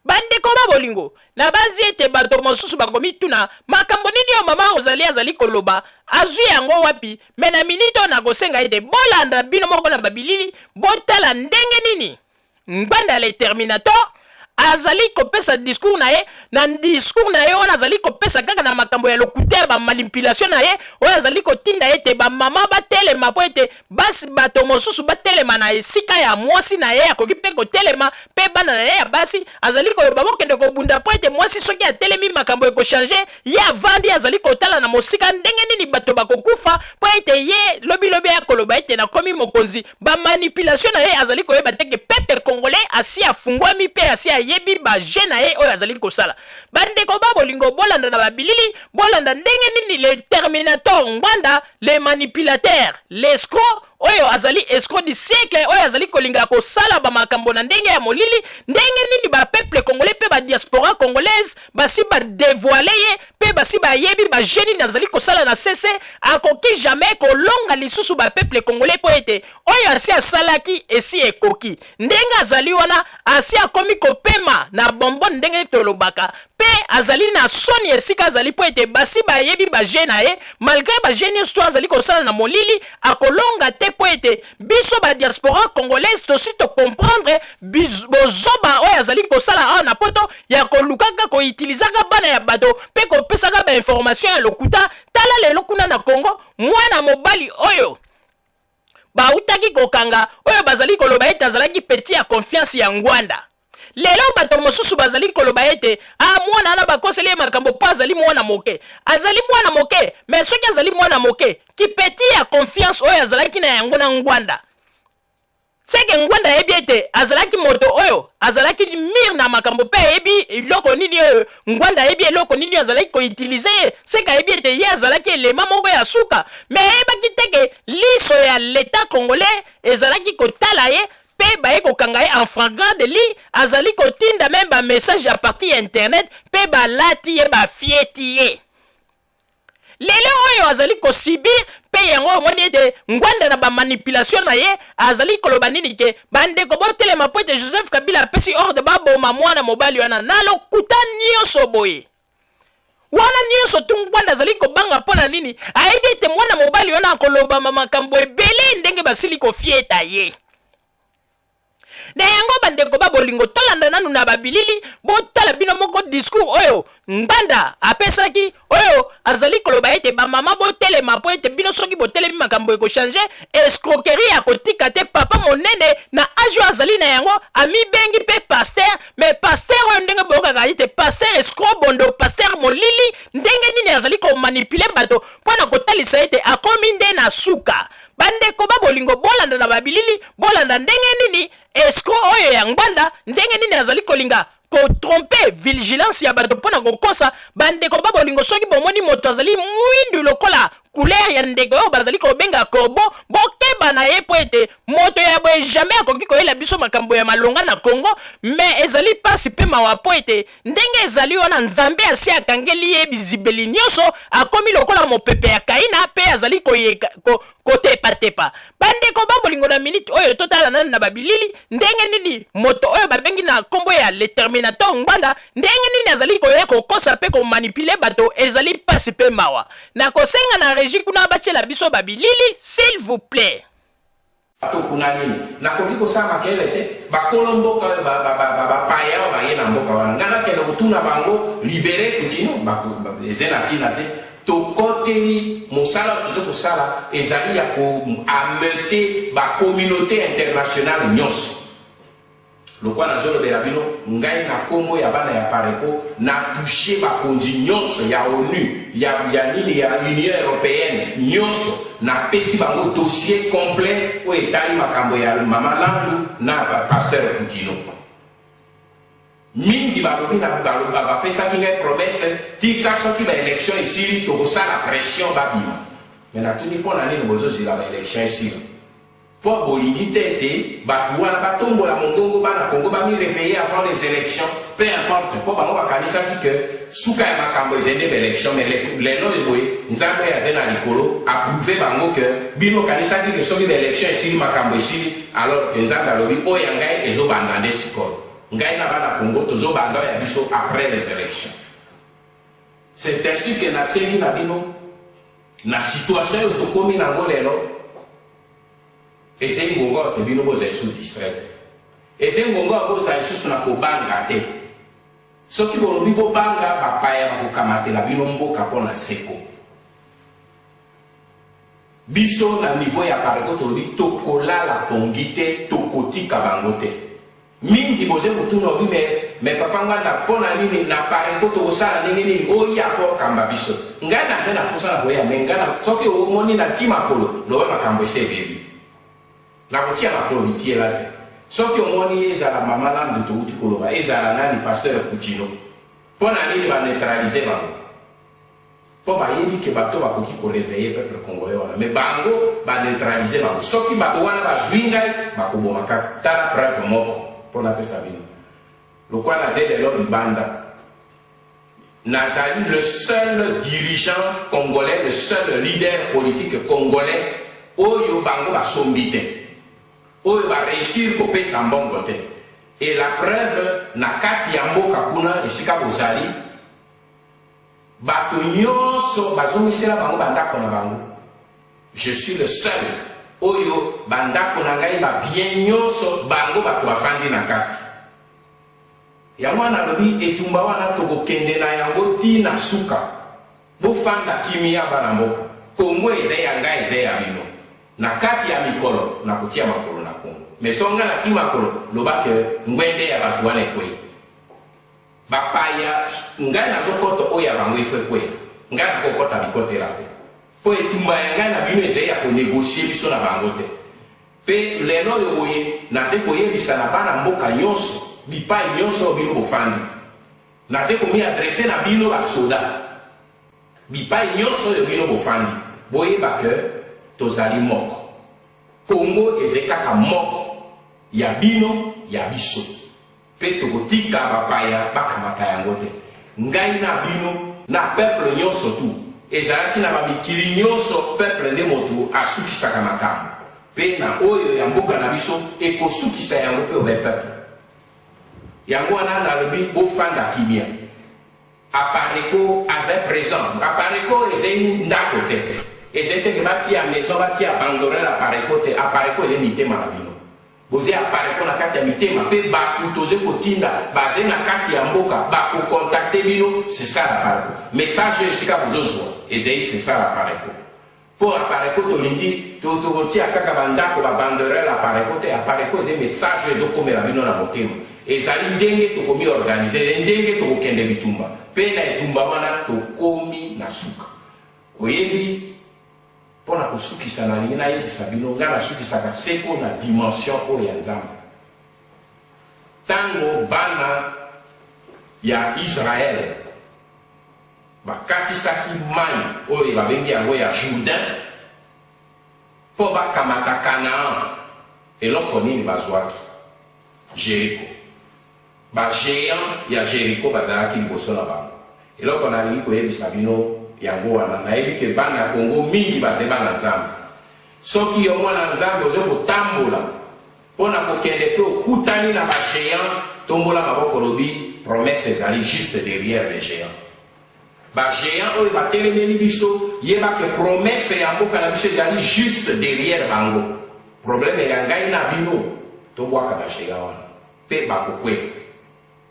Bandeko ba bolingo, nabanzi ete bato mosusu bakomituna makambo nini oyo mama Rosalie azali koloba, azwi yango wapi? Me na minute oyo nakosenga ete bolanda bino moko na babilili, botala ndenge nini Ngbanda le Terminator azali kopesa discours na ye. Na discours na ye wana azali kopesa kaka na makambo ya lokuta ya bamanipulation na ye oyo azali kotinda ete bamama batelema mpo ete basi bato mosusu batelema na esika ya mwasi na ye akoki mpe kotelema mpe bana na ye ya basi. Azali koloba bokende kobunda mpo ete mwasi soki atelemi makambo ekochange. Ye avandi azali kotala na mosika ndenge nini bato bakokufa mpo ete ye lobilobi aya koloba ete nakomi mokonzi. Bamanipulation na ye azali koyeba te ke peuple congolais asi afungwami mpe asi ayebi ba jeu na ye oyo azali kosala. Bandeko ba bolingo, bolanda na babilili, bolanda ndenge nini le terminator Ngbanda, le manipulateur, l'escroc. oyo azali escroc du siècle, oyo azali kolinga kosala bamakambo na ndenge ya molili. Ndenge nini bapeuple congolais mpe badiaspora congolaise basi badévoiler ye mpe basi bayebi bajeu nini azali kosala na sese, akoki jamais kolonga lisusu bapeuple congolais, mpo ete oyo asi asalaki esi ekoki. Ndenge azali wana, asi akomi kopema na bonbon, ndenge tolobaka, mpe azali na soni esika azali, mpo ete basi bayebi bajeu na ye. Malgré bajeu nyonso to azali kosala na molili, akolonga te, mpo ete biso badiaspora congolaise tosi tocomprendre bozoba oyo azali kosala awa na Poto, ya kolukaka koutilisaka bana ya bato mpe kopesaka bainformation ya lokuta. Tala lelo kuna na Congo, mwana mobali oyo bautaki kokanga, oyo bazali koloba ete azalaki petit ya confiance ya Ngbanda. Lelo bato mosusu bazali koloba ete a mwana wana bakoseli ye makambo mpo azali mwana moke. Azali mwana moke, mais soki azali mwana moke, kipetit ya confiance oyo azalaki na yango na Ngbanda, seke Ngbanda ayebi ete azalaki moto oyo azalaki mûr na makambo mpe ayebi eloko nini oyo Ngbanda ayebi eloko nini oyo azalaki koutiliser ye. Seke ayebi ete ye azalaki elema moko ya suka, mais ayebaki te ke liso ya l'État congolais ezalaki kotala ye mpe baye kokanga ye en flagrant délit. Azali kotinda même bamessage ya partir ya internet mpe balati ye, bafieti ye. Lelo oyo azali kosubir mpe yango omoni ete Ngbanda na bamanipulation na ye azali koloba nini? Ke bandeko botelema mpo ete Joseph Kabila apesi ordre baboma mwana mobali wana. Na lokuta nyonso boye wana nyonso tu, Ngbanda azali kobanga. Mpo na nini? Ayebi ete mwana mobali wana akolobama makambo ebele ndenge basili kofieta ye na yango. Bandeko ba bolingo, tolanda nanu na babilili, botala bino moko discours oyo Ngbanda apesaki, oyo azali koloba ete bamama botelema, mpo ete bino soki botelemi, makambo ekochanger. Escroquerie ya kotika te. Papa monene na âge oyo azali na yango, amibengi mpe pasteur, mais pasteur oyo ndenge boyokaka ete pasteur escroc, bondo pasteur molili, ndenge nini azali komanipuler bato mpo na kotalisa ete akomi nde na suka. Bandeko ba bolingo, bolanda na babilili, bolanda ndenge nini escroc oyo ya Ngbanda, ndenge nini azali kolinga kotromper vigilance ya bato mpo na kokosa. Bandeko ba bolingo, soki bomoni moto azali mwindu lokola couleur ya ndeko oyo bazali kobenga corbeau, bokeba na ye, mpo ete moto ya boye jamais akoki koyela biso makambo ya malonga na Congo. Mais ezali mpasi mpe mawa, mpo ete ndenge ezali wana, Nzambe asi akangeli ye bizibeli nyonso, akomi lokola mopepe ya kaina mpe azali koyeka ko, kotepatepa. Bandeko ba bolingo, na minute oyo totala nani na babilili ndenge nini moto oyo babengi na nkombo ya le Terminator Ngbanda, ndenge nini azali koya kokosa mpe komanipuler bato. Ezali mpasi mpe mawa. Na kosenga na régie kuna batiela biso babilili, s'il vous plaît. To kuna nini, nakoki kosala makelele te. Bakolo mboka oyo, bapaya oyo baye na mboka wana, ngai nakende kotuna bango libérer Kutino, eza na ntina te. Tokoteli mosala oyo toza kosala ezali ya koameuter bacommunauté internationale nyonso. Lokola nazolobela bino, ngai na nkombo ya bana ya Apareco na touche bakonzi nyonso ya ONU, ya nini, ya Union européenne nyonso, napesi bango dossier complet oyo etali makambo ya mama Landu na pasteur Kutino. Mingi balobi na bapesaki ngai promesse: tika soki baélection esili, tokosala pression babima. Mais natuni: mpo na nini bozozila baélection esili? Mpo bolingi te ete bato wana batombola mongongo, bana Kongo bamiréveiller avant les élections, peu importe, mpo bango bakanisaki ke suka ya makambo ezali nde baélection. Mais lelo oyo boye, Nzambe oyo azali na likolo aprouver bango ke bino okanisaki ke soki baélection esili, makambo esili, alors ke Nzambe alobi oyo ya ngai ezobanda nde sikoyo. Ngai na bana Kongo tozobanda oyo ya biso après les élections. C'est ainsi ke nasengi na bino, na situation oyo tokomi nango lelo, ezali ngonga oyo te bino bozala lisusu distrait, ezali ngonga oyo bozala lisusu na kobanga te. Soki bolobi bobanga, bapaya bakokamatela bino mboka mpo na seko. Biso na niveau ya Apareco tolobi tokolala pongi te, tokotika bango te. Mingi boze kotuna obi mais papa Ngbanda, mpo na nini na Apareco tokosala ndenge nini oya mpo okamba biso? Ngai naza na mposa na koya, mais ngai soki omoni na ti makolo, loba makambo esi ebebi, nakotia makolo bitiela te. Soki omoni ezala mama Landu touti koloba, ezala nani, pasteur Kutino, mpo na nini baneutraliser bango? Mpo bayebi ke bato bakoki ko reveiller peuple congolais wana mais bango ba neutraliser bango. Soki bato wana bazui ngai bakoboma kaka. Tala preuve moko mpo napesa bino. Lokola naze lelo libanda, nazali le seul dirigeant congolais, le seul leader politique congolais oyo bango basombi te, oyo ba reussir kopesa mbongo te. Et la preuve na kati ya mboka kuna esika bozali, Bato nionso bazongisela bango ba ndako na bango. Je suis le seul oyo ba ndako na ngai ba biens nionso bango bato bafandi na kati. Yango wana nalobi etumba wana tokokende na yango ti na suka. Bofanda kimia bana mboka. Congo eza ya ngai eza ya bino. Na kati ya mikolo nakotia makolo na Congo. Mais soki ngai natii makolo loba que ngwende ya batu wana ekweyi. Bapaya ngai nazo kota oyo ya bango il faut ekweya ngai nako kota bikotela te po etumba ya ngai na bino ezali ya ko negocier biso na bango te pe lelo oyo boye naze koyebisa na bana mboka nionso bipayi nionso oyo bino bofandi naze ko mi adresser na bino ba soda bipayi nionso oyo bino bofandi boyeba que tozali moko Congo ezali kaka moko ya bino ya biso. Pe tokotika bapaya bakamata yango te. Ngai na bino na peuple nionso tout. Ezalaki na ba mikili nionso peuple nde moto asukisaka makambo. Pe na oyo ya mboka na biso ekosukisa yango pe obe peuple. Yango wana nalobi bofanda kimia. Apareco aza present. Apareco ezali ndako te. Ezali te ke batia maison batia banderole apareco te. Apareco ezali mitema na bino. Boze apareco na kati ya mitema pe batu toze kotinda baze na kati ya mboka bako contacter bino c'est ça l'apareco. Message oyo esika bozo zua ezali c'est ça l'apareco. Po apareco tolingi tokotia kaka ba ndako ba banderole apareco te apareco ezali message oyo ezo komela bino na motema ezali ndenge tokomi organiser ezali ndenge tokokende bitumba pe na etumba wana tokomi na suka oyebi Mpo na kosukisa, nalingi nayebisa bino, ngai nasukisaka seko na dimension oyo ya Nzambe. Ntango bana ya Israele bakatisaki mai oyo babengi yango ya Jourdain mpo bakamata Canaan, eloko nini bazwaki? Jericho. Ba geants ya Jericho bazalaki liboso na bango. Eloko nalingi koyebisa bino yango wana, nayebi que bana ya Congo mingi bazali bana Nzambe. Soki yo mwana Nzambe ozo kotambola po na kokende pe okutani na ba geants, tombola maboko olobi promesse ezali juste derrière les geants. Ba geants oyo batelemeli biso, yeba que promesse ya mboka na biso ezali juste derrière bango. Problème ya ngai na bino, tobwaka ba geants wana. Pe bakokweya.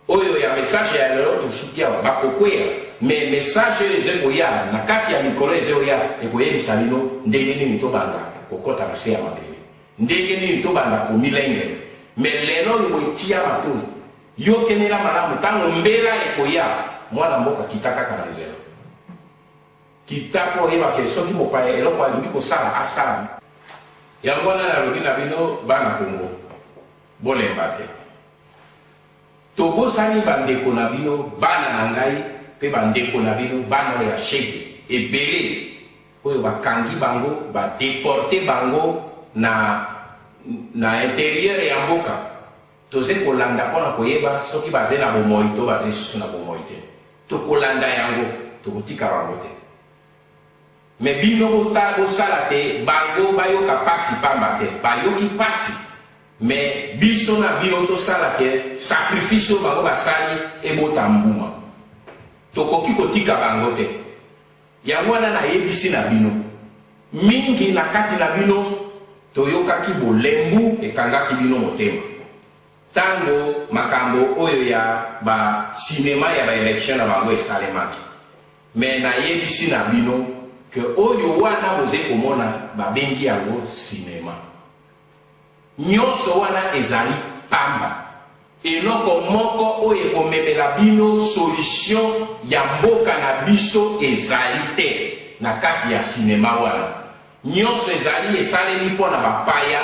Oyo ya message ya lelo tosuki awa. Bakokweya mais message oyo eze koya na kati ya mikolo eze oya ekoyebisa bino ndenge nini tobanda kokota na se ya mabele. Ndenge nini tobanda komilengela. Mais lelo oyo boye tia matoyi. Yokenela malamu tango mbela ekoya mwana mboka kita kaka na nzela. Kita po oyeba ke soki mopaya eloko alingi kosala asala. Yango wana nalobi na bino bana Congo. Bolemba te. Tobosani ba ndeko na bino bana na ngai pe ba ndeko na bino bana oyo ya shege ebele oyo bakangi bango ba deporte bango na na interieur ya mboka toze kolanda pona koyeba soki baze na bomoi to baze lisusu na bomoi te tokolanda yango tokotika bango te. Mais bino botala bosala te bango bayoka pasi pamba te bayoki pasi mais biso na bino tosala ke sacrifice oyo bango basali ebota mbuma tokoki kotika bango te yango wana nayebisi na bino mingi na kati na bino toyokaki bolembu ekangaki bino motema tango makambo oyo ya ba cinema ya ba election na bango esalemaki. Mais na yebisi na bino que oyo wana bozali komona ba bengi yango cinema. Nionso wana ezali pamba. Eloko moko oyo ekomemela bino solution ya mboka na biso ezali te na kati ya cinema wana. Nionso ezali esalemi mpo na ba paya.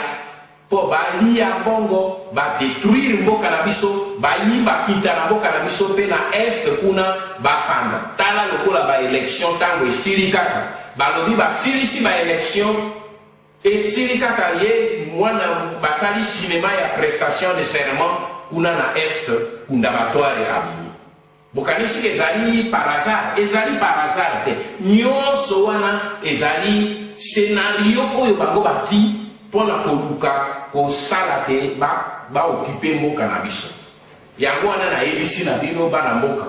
Mpo balia mbongo, ba detruire mboka na biso, bayiba kita na mboka na biso mpe na Est kuna bafanda. Tala lokola ba elections tango esili kaka balobi basilisi ba elections esili kaka ye mwana basali cinema ya prestation de serment kuna na Est Kundabatuare abimi. Bokanisi ke ezali par hasard? Ezali par hasard te. Nionso wana ezali scenario oyo bango bati pona koluka kosala ke ba ba occuper mboka na biso. Yango wana nayebisi na bino bana mboka,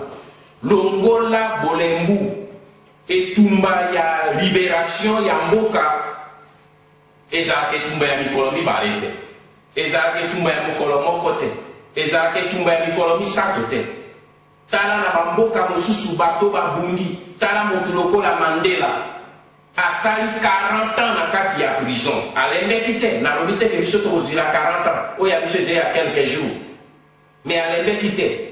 longola bolembu, etumba ya liberation ya mboka Ezalaka etumba ya mikolo mibale te. Ezalaka etumba ya mokolo moko te. Ezalaka etumba ya mikolo misato te. Tala na ba mboka mosusu bato babundi. Tala moto lokola Mandela. Asali 40 ans na kati ya prison. Alembeki te. Nalobi te ke biso tokozila 40 ans. Oyo ya biso ezali ya quelques jours. Mais alembeki te.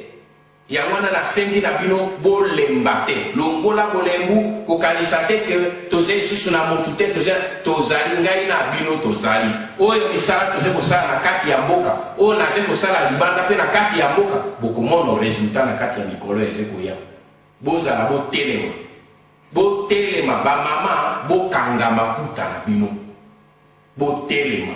Yango wana nasengi na bino bolemba te. Longola bolembu, kokanisa te que tozali lisusu na mutu te, tozali, tozali, ngai na bino tozali. Oyo misala tozali kosala na kati ya mboka, oyo nazali kosala libanda mpe na kati ya mboka, bokomono resultat na kati ya mikolo ezali koya. Bozala botelema. Botelema, ba mama, bokanga maputa na bino. Botelema.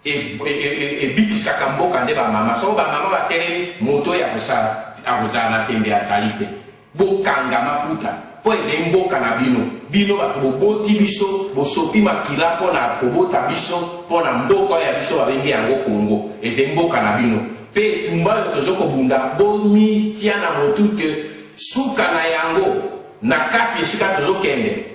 Ebikisaka mboka nde ba mama. Soko ba mama batelemi, moto oyo akosala akozala na tembe azali te. Bokanga maputa mpo ezali mboka na bino. Bino bato boboti biso, bosopi makila mpo na kobota biso mpo na mboka oyo ya biso babengi yango Congo. Ezali mboka na bino. Mpe etumba oyo tozo kobunda, bomitia na motu que suka na yango na kati esika tozokende,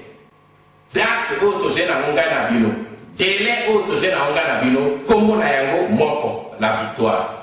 Date oyo tozali na yango ngai na bino, delai oyo tozali na yango ngai na bino, kombo na yango moko, la victoire.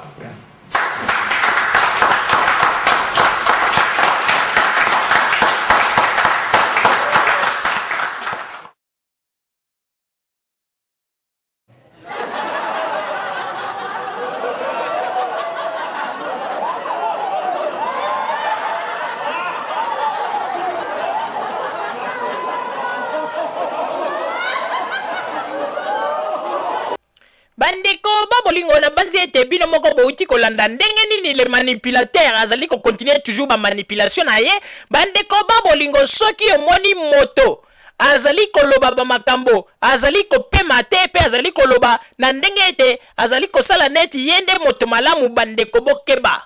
Bandeko ba bolingo, nabanzi ete bino moko bowuti kolanda ndenge nini le manipulateur azali ko continuer toujours ba manipulation na ye. Bandeko ba bolingo, soki omoni moto azali koloba ba makambo, azali kopema te mpe azali koloba na ndenge ete azali kosala neti ye nde moto malamu, bandeko bokeba.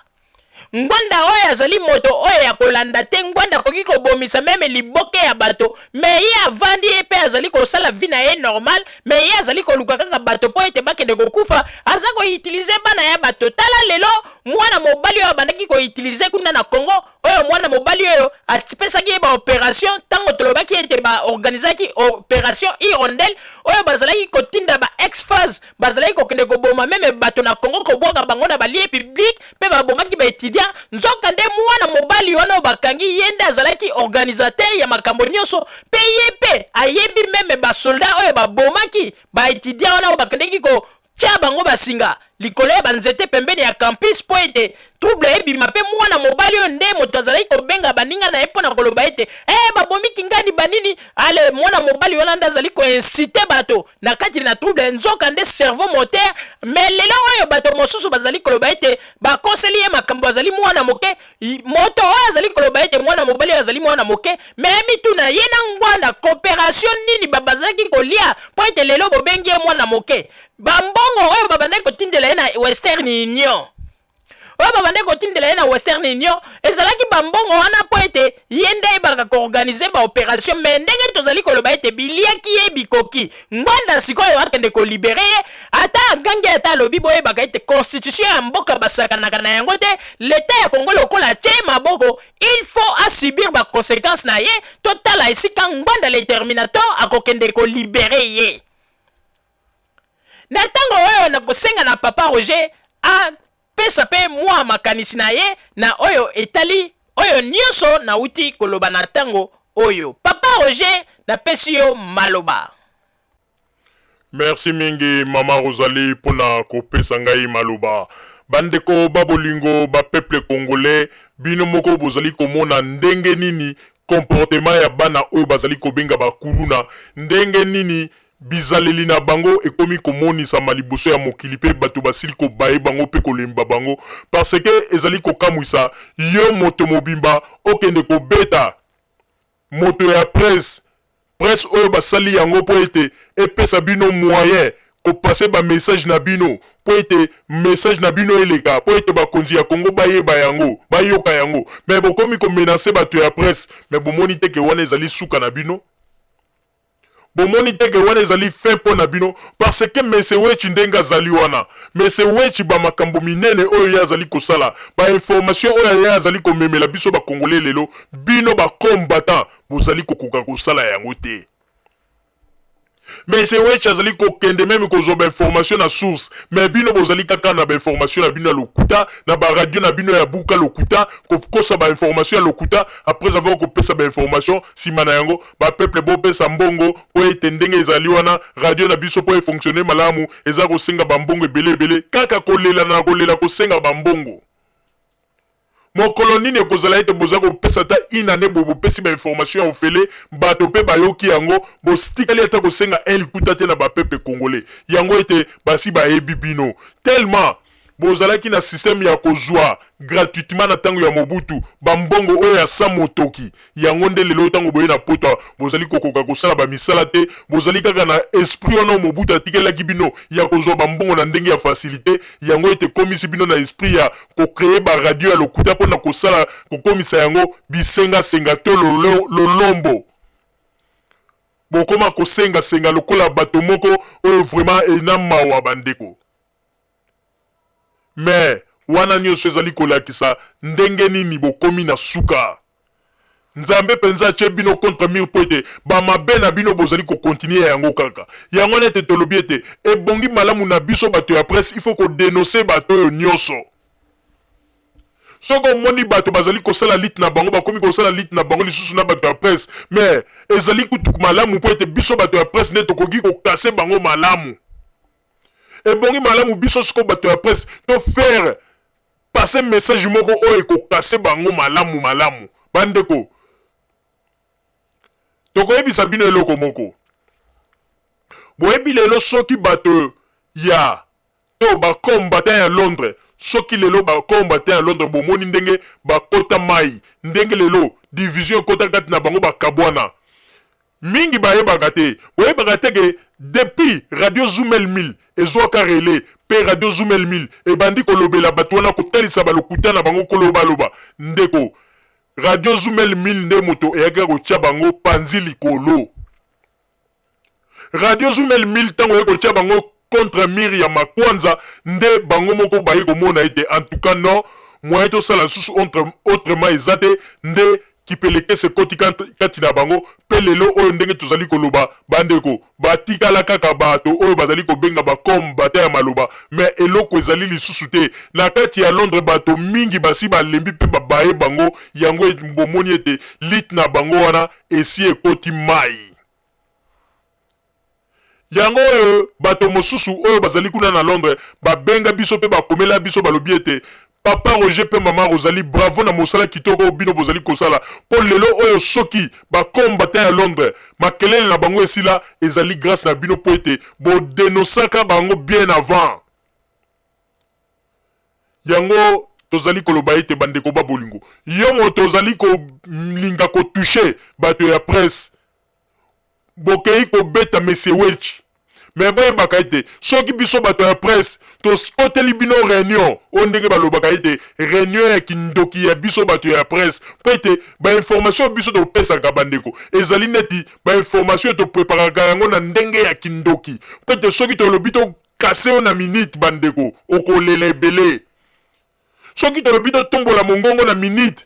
Ngwanda oyo azali moto oyo ya kolanda te, Ngwanda akoki kobomisa meme liboke ya bato, mais ye avandi ye mpe azali kosala vie na ye normal, mais ye azali koluka kaka bato mpo ete bakende kokufa, aza ko utiliser bana ya bato. Tala lelo mwana mobali oyo abandaki ko utiliser kuna na Congo, oyo mwana mobali oyo apesaki ye ba operation ntango tolobaki ete ba organisaki operation hirondelle oyo bazalaki kotinda ba ex phase bazalaki kokende koboma meme bato na Congo kobwaka bango na balie public mpe babomaki ba etudiant nzoka nde mwana mobali wana oyo bakangi ye nde azalaki organisateur ya makambo nyonso mpe ye mpe ayebi meme basoldat oyo babomaki ba etudiant wana oyo bakendeki ko Tia bango basinga likolo ya banzete pembeni ya campus mpo ete trouble ebima mpe mwana mobali oyo nde moto azalaki kobenga baninga na ye mpo na koloba ete eh, babomi kingani banini ale mwana mobali wana nde azali koincite bato na kati na trouble nzoka nde cerveau moteur me lelo oyo bato mosusu bazali koloba ete bakoseli ye makambo azali mwana moke Moto oyo azali koloba ete mwana mobali oyo azali mwana moke, me mituna ye na Ngwanda cooperation nini babazalaki kolia mpo ete lelo bobengi ye mwana moke? Bambongo oyo babandaki kotindela ye na Western Union oyo babandaki kotindela ye na Western Union ezalaki bambongo wana mpo ete ye nde ayebaka koorganize baoperation. Me ndenge tozali koloba ete biliaki ye bikoki, Ngwanda sikoyo akende kolibere ye, ata agangi ata alobi, boyebaka ete constitution ya mboka basakanaka na yango te. Leta ya Congo lokola atie maboko, il faut a subir ba consequences na ye. Totala esika Ngbanda le terminator akokende kolibere ye. Na ntango oyo nakosenga na papa Roger apesa mpe mwa makanisi na ye na oyo etali oyo nyonso nauti koloba na ntango oyo. Papa Roger, napesi yo maloba. Merci mingi mama Rosalie pona kopesa ngai maloba. Bandeko ba bolingo ba peuple congolais, bino moko bozali komona ndenge nini comportement ya bana oyo bazali kobenga ba kuluna, ndenge nini. Bizaleli na bango ekomi komonisama liboso ya mokili mpe bato basili kobaye bango mpe kolemba bango parce que ezali kokamwisa yo moto mobimba okende kobeta moto ya presse, presse oyo basali yango mpo ete epesa bino moyen ko passer ba message na bino mpo ete message na bino eleka mpo ete bakonzi ya Congo bayeba yango, bayoka yango mais bokomi ko menacer bato ya presse mais bomoni te ke wana ezali suka na bino? Bomoni te ke wana ezali fin po na bino? Parce que Monsieur Wetshi ndenge azali wana, Monsieur Wetshi ba makambo minene oyo ye azali kosala, ba informations oyo ye azali komemela biso ba Congolais lelo, bino ba combattants bozali kokoka kosala yango te. Monsieur Wetshi azali kokende meme kozwa ba informations na source, mais bino bozali kaka na ba informations na bino ya lokuta, na ba radio na bino ya buka lokuta, kokosa ba informations ya lokuta, après avoir kopesa ba informations, sima na yango Ba peuple bo pesa mbongo po ete ndenge ezali wana radio na biso po e fonctionner malamu eza kosenga ba mbongo ebele ebele kaka kolela na kolela kosenga ba mbongo. Mokolo nini ekozala ete boza kopesa ata une annee boye bopesi ba information ya ofele bato pe bayoki yango bostikali ata kosenga un likuta te na ba peuple congolais yango ete basi bayebi bino tellement Bozalaki na système ya kozua gratuitement na tango ya Mobutu ba mbongo oyo ya sans motoki. Yango nde lelo tango boye na poto awa bozali kokoka kosala ba misala te, bozali kaka na esprit wana oyo Mobutu atikelaki bino ya kozua ba mbongo na ndenge ya facilite, yango ete ekomisi bino na esprit ya ko creer ba radio ya lokuta pona kosala kokomisa yango bisenga senga to lolombo. Bokoma kosenga senga lokola bato moko oyo vraiment ena mawa ba ndeko. Mais wana nioso ezali kolakisa ndenge nini bokomi na suka. Nzambe penza atie bino contre mur po ete ba mabe na bino bozali ko continuer yango kaka. Yango wana ete tolobi ete ebongi malamu na biso bato ya presse il faut ko denoncer bato oyo nioso. Soki omoni bato bazali kosala lutte na bango bakomi kosala lutte na bango lisusu na bato ya presse mais ezali kutu malamu po ete biso bato ya presse nde tokoki ko casser bango malamu. Ebongi malamu biso sikoyo bato ya presse to faire passer message moko oyo eko casser bango malamu malamu. Ba ndeko, tokoyebisa bino eloko moko. Boyebi lelo soki bato ya to ba combattants ya Londres, soki lelo ba combattants ya Londres bomoni ndenge bakota mayi, ndenge lelo division ekota kati na bango bakabwana. Mingi bayebaka te. Boyebaka te ke depuis radio Zumel 1000 ezwaka relais pe radio Zumel 1000 ebandi kolobela batu wana kotalisa ba lokuta na bango koloba loba. Ndeko radio Zumel 1000 nde moto eyaki kotia bango panzi likolo. Radio Zumel 1000 tango eye kotia bango contre mur ya Makwanza nde bango moko baye komona ete en tout cas non moyen tosala lisusu autrement eza te nde kipelekese ekoti kati na bango mpe lelo oyo ndenge tozali koloba bandeko batikala kaka bato oyo bazali kobenga ba combattants ya maloba mais eloko ezali lisusu te na kati ya Londres bato mingi basi balembi mpe babaye bango yango bomoni ete lutte na bango wana esi ekoti mayi. Yango oyo bato mosusu oyo bazali kuna na Londres babenga biso mpe bakomela biso balobi ete Papa Roger mpe Mama Rosalie bravo na mosala kitoko oyo bino bozali kosala mpo lelo oyo soki ba combattants ya Londres makelele na bango esila ezali grace na bino mpo ete bo denoncaka bango bien avant. Yango tozali koloba ete bandeko ba bolingo, yo moto ozali kolinga ko toucher bato ya presse Bokeyi kobeta monsieur Wetshi mais boyebaka ete soki biso bato ya presse tokoteli bino reunion oyo ndenge balobaka ete reunion ya kindoki ya biso bato ya presse mpo ete ba information biso topesaka bandeko ezali neti ba information topreparaka yango na ndenge ya kindoki mpo ete soki tolobi to kase yo na minute bandeko okolela ebele. Soki tolobi totombola mongongo na minute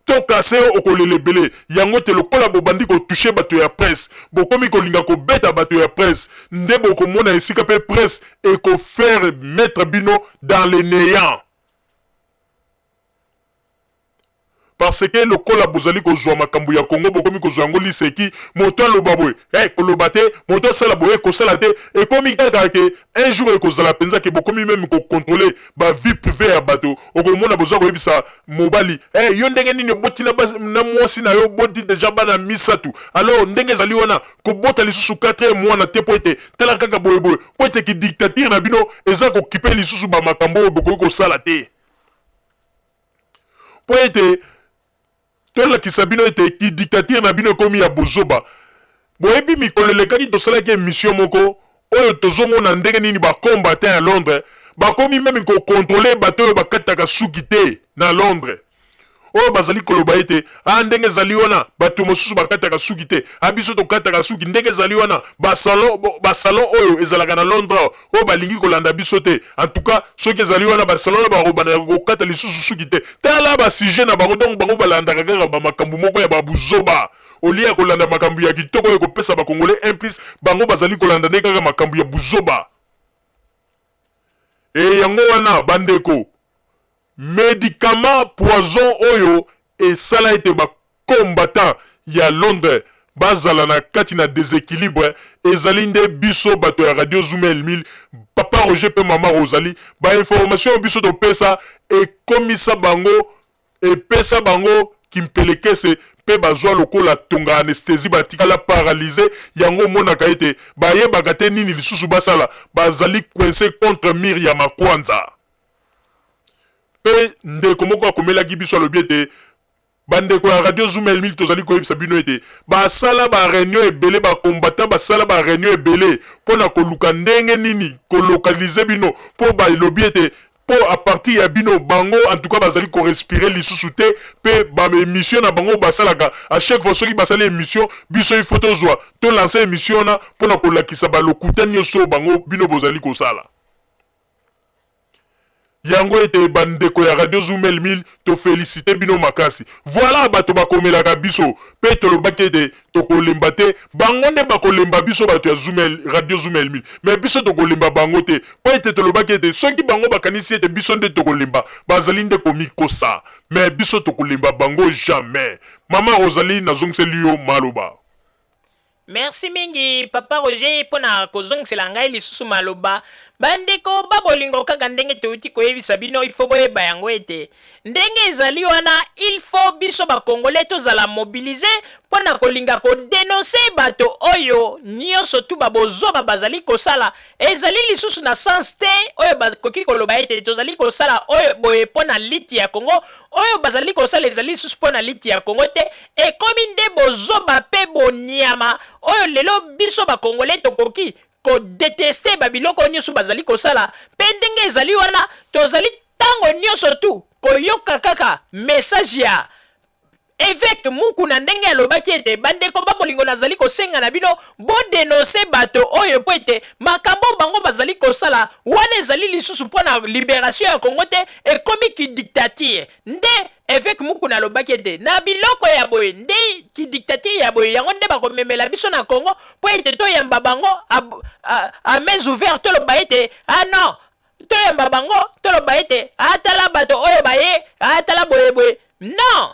to kase yo okolela ebele. Yango te lokola bobandi ko toucher bato ya presse, bokomi kolinga kobeta bato ya presse nde bokomona esika pe presse eko faire mettre bino dans le neant. Parce que lokola bozali kozua makambo ya Congo bokomi kozua yango liseki, moto aloba boye eh koloba te, moto asala boye kosala te, ekomi kaka ke un jour ekozala penza ke bokomi meme ko controler ba vie privee ya bato, okomona boza koyebisa mobali eh yo ndenge nini oboti na, na mwasi na yo oboti dejà bana misatu, alors ndenge ezali wana kobota lisusu quatrième mwana te po ete tala kaka boye boye, po ete ki dictature na bino eza kokipe lisusu ba makambo oyo bokoki kosala te. Mpo ete tolakisa bino ete ki dictature na bino ekomi ya bozoba. Boyebi mikolo elekaki tosalaki emission moko oyo tozomona ndenge nini ba combattants ya Londres bakomi meme ko controler bato oyo bakataka suki te na Londres. Oyo bazali koloba ete ah ndenge ezali wana bato mosusu bakataka suki te, ah biso tokataka suki ndenge ezali wana ba salon ba salon oyo ezalaka na Londres oyo balingi kolanda biso te en tout cas soki ezali wana ba salon wana bakobanda kokata lisusu suki te tala ba sujet na bango donc bango balandaka kaka ba makambo moko ya ba buzoba au lieu ya kolanda makambo ya kitoko oyo ekopesa ba congolais un plus bango bazali kolanda nde kaka makambo ya buzoba e yango wana bandeko medicament poison oyo esala ete ba combattants ya Londres bazala na kati na desequilibre ezali nde biso bato ya radio Zuma El Mil, papa Roger pe mama Rosalie, ba informations oyo biso topesa ekomisa bango epesa bango kimpelekese pe bazwa lokola tonga anesthesie batikala paralyse, yango omonaka ete bayebaka te nini lisusu basala, bazali coince contre mur ya makwanza. Pe ndeko moko akomelaki biso alobi ete Bandeko ya radio Zoom El Mil tozali koyebisa bino ete basala ba reunion ebele ba combattants basala ba reunion ebele mpo na koluka ndenge nini ko localiser bino mpo balobi ete mpo a partir ya bino bango en tout cas bazali ko respirer lisusu te mpe ba emission na bango basalaka à chaque fois soki basali emission biso il faut tozwa to lancer emission wana mpo na kolakisa ba lokuta nioso oyo bango bino bozali kosala. Yango ete ba ndeko ya radio Zoom El Mil to felicite bino makasi. Voilà bato bakomelaka biso pe tolobaki ete tokolemba te, bango nde bakolemba biso bato ya Zoom El, radio Zoom El Mil. Mais biso tokolemba bango te po ete tolobaki ete soki bango bakanisi ete biso nde tokolemba, bazali nde komikosa. Mais biso tokolemba bango jamais. Mama Rosalie nazongiseli yo maloba. Merci mingi papa Roger mpo na kozongisela ngai lisusu maloba. Bandeko ba bolingo, kaka ndenge touti koyebisa bino, il faut boyeba yango ete ndenge ezali wana, il faut biso ba Congolais tozala mobilise mpo na kolinga ko denoncer bato oyo nionso tout ba bozoba bazali kosala. Ezali lisusu na sens te oyo bakoki koloba ete tozali kosala oyo boye mpo na lutte ya Congo, oyo bazali kosala ezali lisusu mpo na lutte ya Congo te, Ekomi nde bozoba pe boniama oyo lelo biso ba congolais tokoki ko detester ba biloko oyo nioso bazali kosala pe ndenge ezali wana tozali tango nioso tout koyoka kaka message ya Eveque Mukuna ndenge alobaki ete bandeko ba bolingo nazali kosenga na bino bo denoncer bato oyo mpo ete makambo oyo bango bazali kosala wana ezali lisusu mpo na liberation ya Congo te ekomi ki dictature nde Eveque Mukuna alobaki ete na biloko ya boye nde ki dictature ya boye yango nde bakomemela biso na Congo mpo ete toyamba bango a, a, a mains ouvertes toloba ete ah non toyamba bango toloba ete ah tala bato oyo baye ah tala boye boye non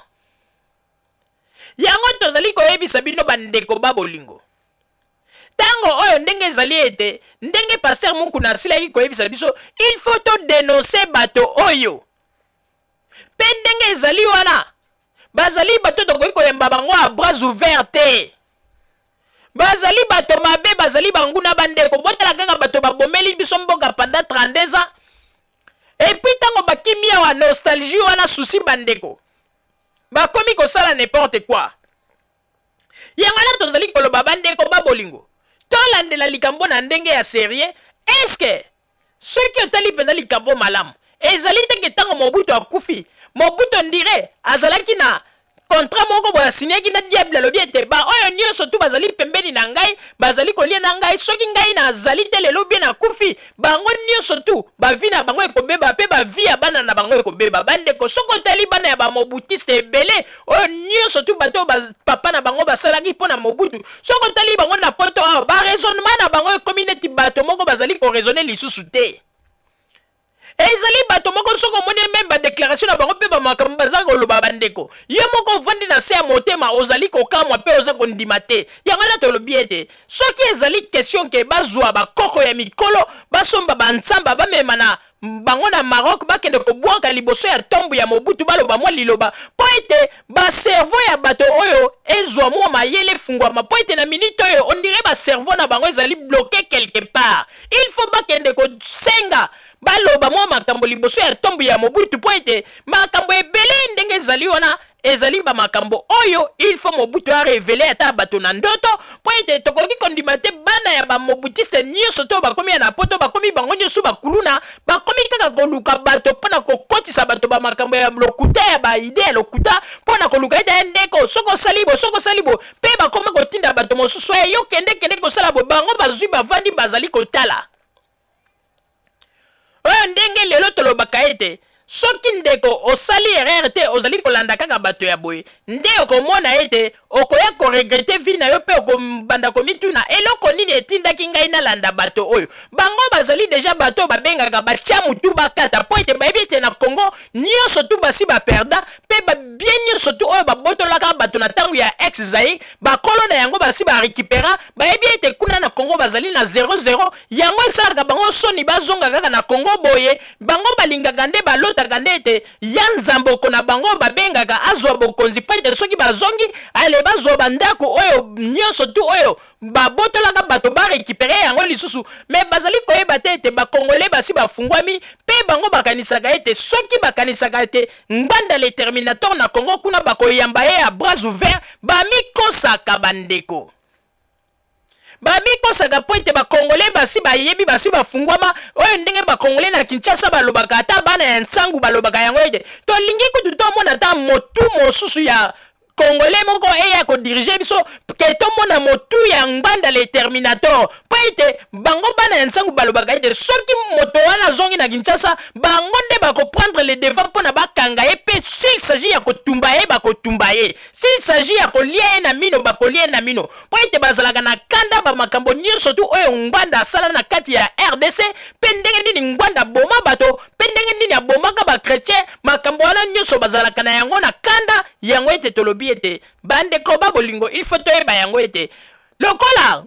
yango tozali koyebisa bino bandeko ba bolingo ntango oyo ndenge ezali ete ndenge pasteur Mukuna asilaki koyebisa biso il faut to denoncer bato oyo Mpe ndenge ezali wana, bazali bato tokoki koyamba bango à bras ouverts te. Bazali bato mabe, bazali banguna. Bandeko, botala kaka bato babomeli biso mboka pendant 32 ans. Et puis ntango bakimi awa, nostalgie wana, souci bandeko, bakomi kosala n'importe quoi. Yango wana tozali koloba bandeko ba bolingo, tolandela likambo na ndenge ya serieux. Est-ce que Soki otali mpenza likambo malamu, ezali te ke ntango Mobutu akufi, Mobutu on dirait azalaki na contrat moko boye asignaki na diable, alobi ete ba oyo nionso tout bazali pembeni na ngai, bazali kolia na ngai, soki ngai nazali te lelo ou bien nakufi, bango nionso tout ba vie na bango ekobeba pe ba vie ya bana na bango ekobeba. Bandeko, soki otali bana ya ba Mobutiste ebele oyo nionso tout bato oyo ba papa na bango basalaki mpo na Mobutu, Soki otali bango na poto awa, ba raisonnement na bango ekomi neti bato moko bazali ko raisonner lisusu te. Ezali bato moko soki omoni meme ba declaration na bango mpe ba makambo baza koloba bandeko, yo moko ovandi na se ya motema ozali kokamwa mpe oza kondima te. Yango wana tolobi ete soki ezali question ke bazwa ba koko ya mikolo basomba ba nsamba bamema na bango na Maroc bakende kobwaka liboso ya tombe ya Mobutu baloba mwa liloba mpo ete ba cerveau ya bato oyo ezwa mwa mayele efungwama mpo ete na minute oyo on dirait ba cerveau na bango ezali bloque quelque part. Il faut bakende kosenga baloba mwa makambo liboso ya tombe ya Mobutu mpo ete makambo ebele ndenge ezali wana ezali ba makambo oyo il faut Mobutu a reveler ata bato na ndoto mpo ete tokoki kondima te bana ya ba mobutiste nyonso to bakomi ya na poto bakomi bango nyonso bakuluna bakomi kaka koluka bato mpo na kokotisa bato ba makambo ya lokuta ya ba idee ya lokuta mpo na koluka ete ndeko soki osali bo soki osali bo mpe bakoma kotinda bato mosusu ya yo kende kende kosala bo bango bazwi bavandi bazali kotala oyo ndenge lelo tolobaka ete soki ndeko osali erreur te ozali kolanda kaka bato ya boye nde okomona ete okoya koregrete vie na yo mpe okobanda komituna eloko nini etindaki ngai nalanda bato oyo. Bango bazali deja bato oyo babengaka batia mutu bakata mpo ete bayebi ete na Congo nionso tout basi ba perda mpe ba bien nionso tout oyo babotolaka bato na tango ya ex Zaïre bakolo na yango basi ba recupera bayebi ete kuna na Congo bazali na zero zero yango esalaka bango soni bazonga kaka na Congo boye bango balingaka nde balotaka nde ete ya nzamboko na bango babengaka azwa bokonzi mpo ete soki bazongi ale bazwa bandako oyo nionso tout oyo babotolaka bato ba recuperer yango lisusu mais bazali koyeba te ete ba congolais basi bafungwami mpe bango bakanisaka ete soki bakanisaka ete Ngbanda le terminator na Congo kuna bakoyamba ye à bras ouverts bamikosaka bandeko bamikosaka mpo ete ba congolais basi bayebi basi bafungwama oyo ndenge ba congolais na Kinshasa balobaka ata bana ya nsangu balobaka yango ete tolingi kutu tomona ata motu mosusu ya Congolais moko eya ko diriger biso ke tomona motu ya Ngbanda le terminator mpo ete bango bana ya nsangu balobaka ete soki moto wana azongi na Kinshasa bango nde bako prendre le devant mpo na bakanga ye mpe s'il s'agit ya kotumba ye bakotumba ye s'il s'agit ya kolia ye na mino bakolia ye na mino mpo ete bazalaka na kanda ba makambo nyonso tu oyo Ngbanda asala na kati ya rdc mpe ndenge nini Ngbanda aboma bato mpe ndenge nini abomaka ba chretien makambo wana nyonso bazalaka na yango na kanda yango ete tolobi ete bandeko ba bolingo il faut toyeba yango ete lokola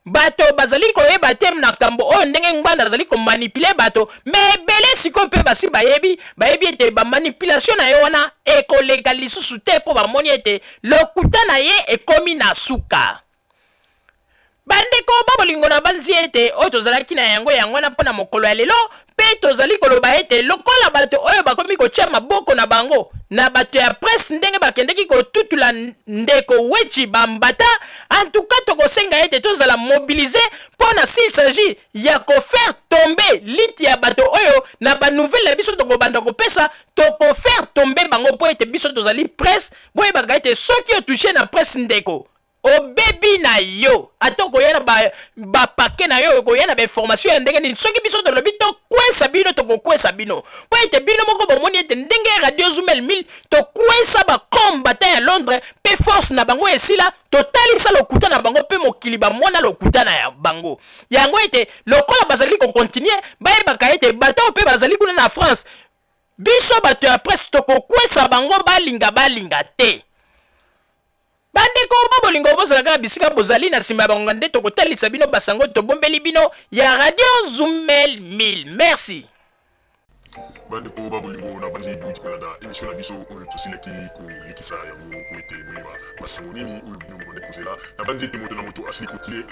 bato bazali koyeba te makambo oyo ndenge Ngbanda azali komanipule bato me ebele sikoyo mpe basi bayebi bayebi ete bamanipulation na ye wana ekoleka lisusu te mpo bamoni ete lokuta na ye ekomi na suka. Bandeko ba bolingo, nabanzi ete oyo tozalaki na yango yango wana mpo na mokolo ya lelo, mpe tozali koloba ete lokola bato oyo bakomi kotia maboko na bango na bato ya presse ndenge bakendeki kotutula ndeko Wetshi ba mbata, en tout cas tokosenga ete tozala mobiliser mpo na s'il s'agit ya ko faire tomber lutte ya bato oyo na ba nouvelles na biso tokobanda kopesa, toko faire tomber bango mpo ete biso tozali presse. Boyebaka ete soki o toucher na presse ndeko, Obebi na yo ata okoya na ba ba paquet na yo okoya na ba information ya ndenge nini soki biso tolobi tokwesa bino tokokwesa bino mpo ete bino moko bomoni ete ndenge radio Zumel 1000 tokwesa ba combattant ya Londres mpe force na bango esila totalisa lokuta na bango mpe mokili bamona lokuta na bango yango ete lokola bazali kokontinue bayebaka ete bato oyo mpe bazali kuna na France biso bato ya presse tokokwesa bango balinga balinga te. Bandeko ba bolingo bozala kaka bisika bozali na sima ya bangonga nde tokotalisa bino basango tobombeli bino ya radio Zumel 1000. Merci. Bandeko ba bolingo na banzi bouti kolanda emission na biso oyo tosilaki kolekisa yango mpo ete boyeba basango nini oyo bino bobandaki kozela. Na banzi ete moto na moto asili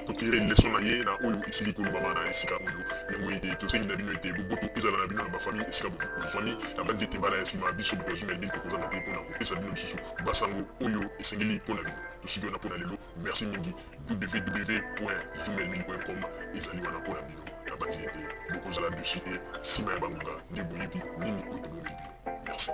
kotire leson na ye na oyo esili kolobama na esika oyo. Yango ete tosengi na bino ete boboto ezala na bino na bafamille esika bozwami. Na banzi ete mbala ya nsima biso bato ya Zumel 1000 tokozanga te mpo na kopesa bino lisusu Basango oyo esengeli mpo na bino. Tosuki wana mpo na lelo. Merci mingi. www.zoomelmil.com ezali wana mpo na bino. Nabanzi ete bokozala dessus te. Sima ya bangonga nde boyebi nini oyo tobombeli bino. Merci.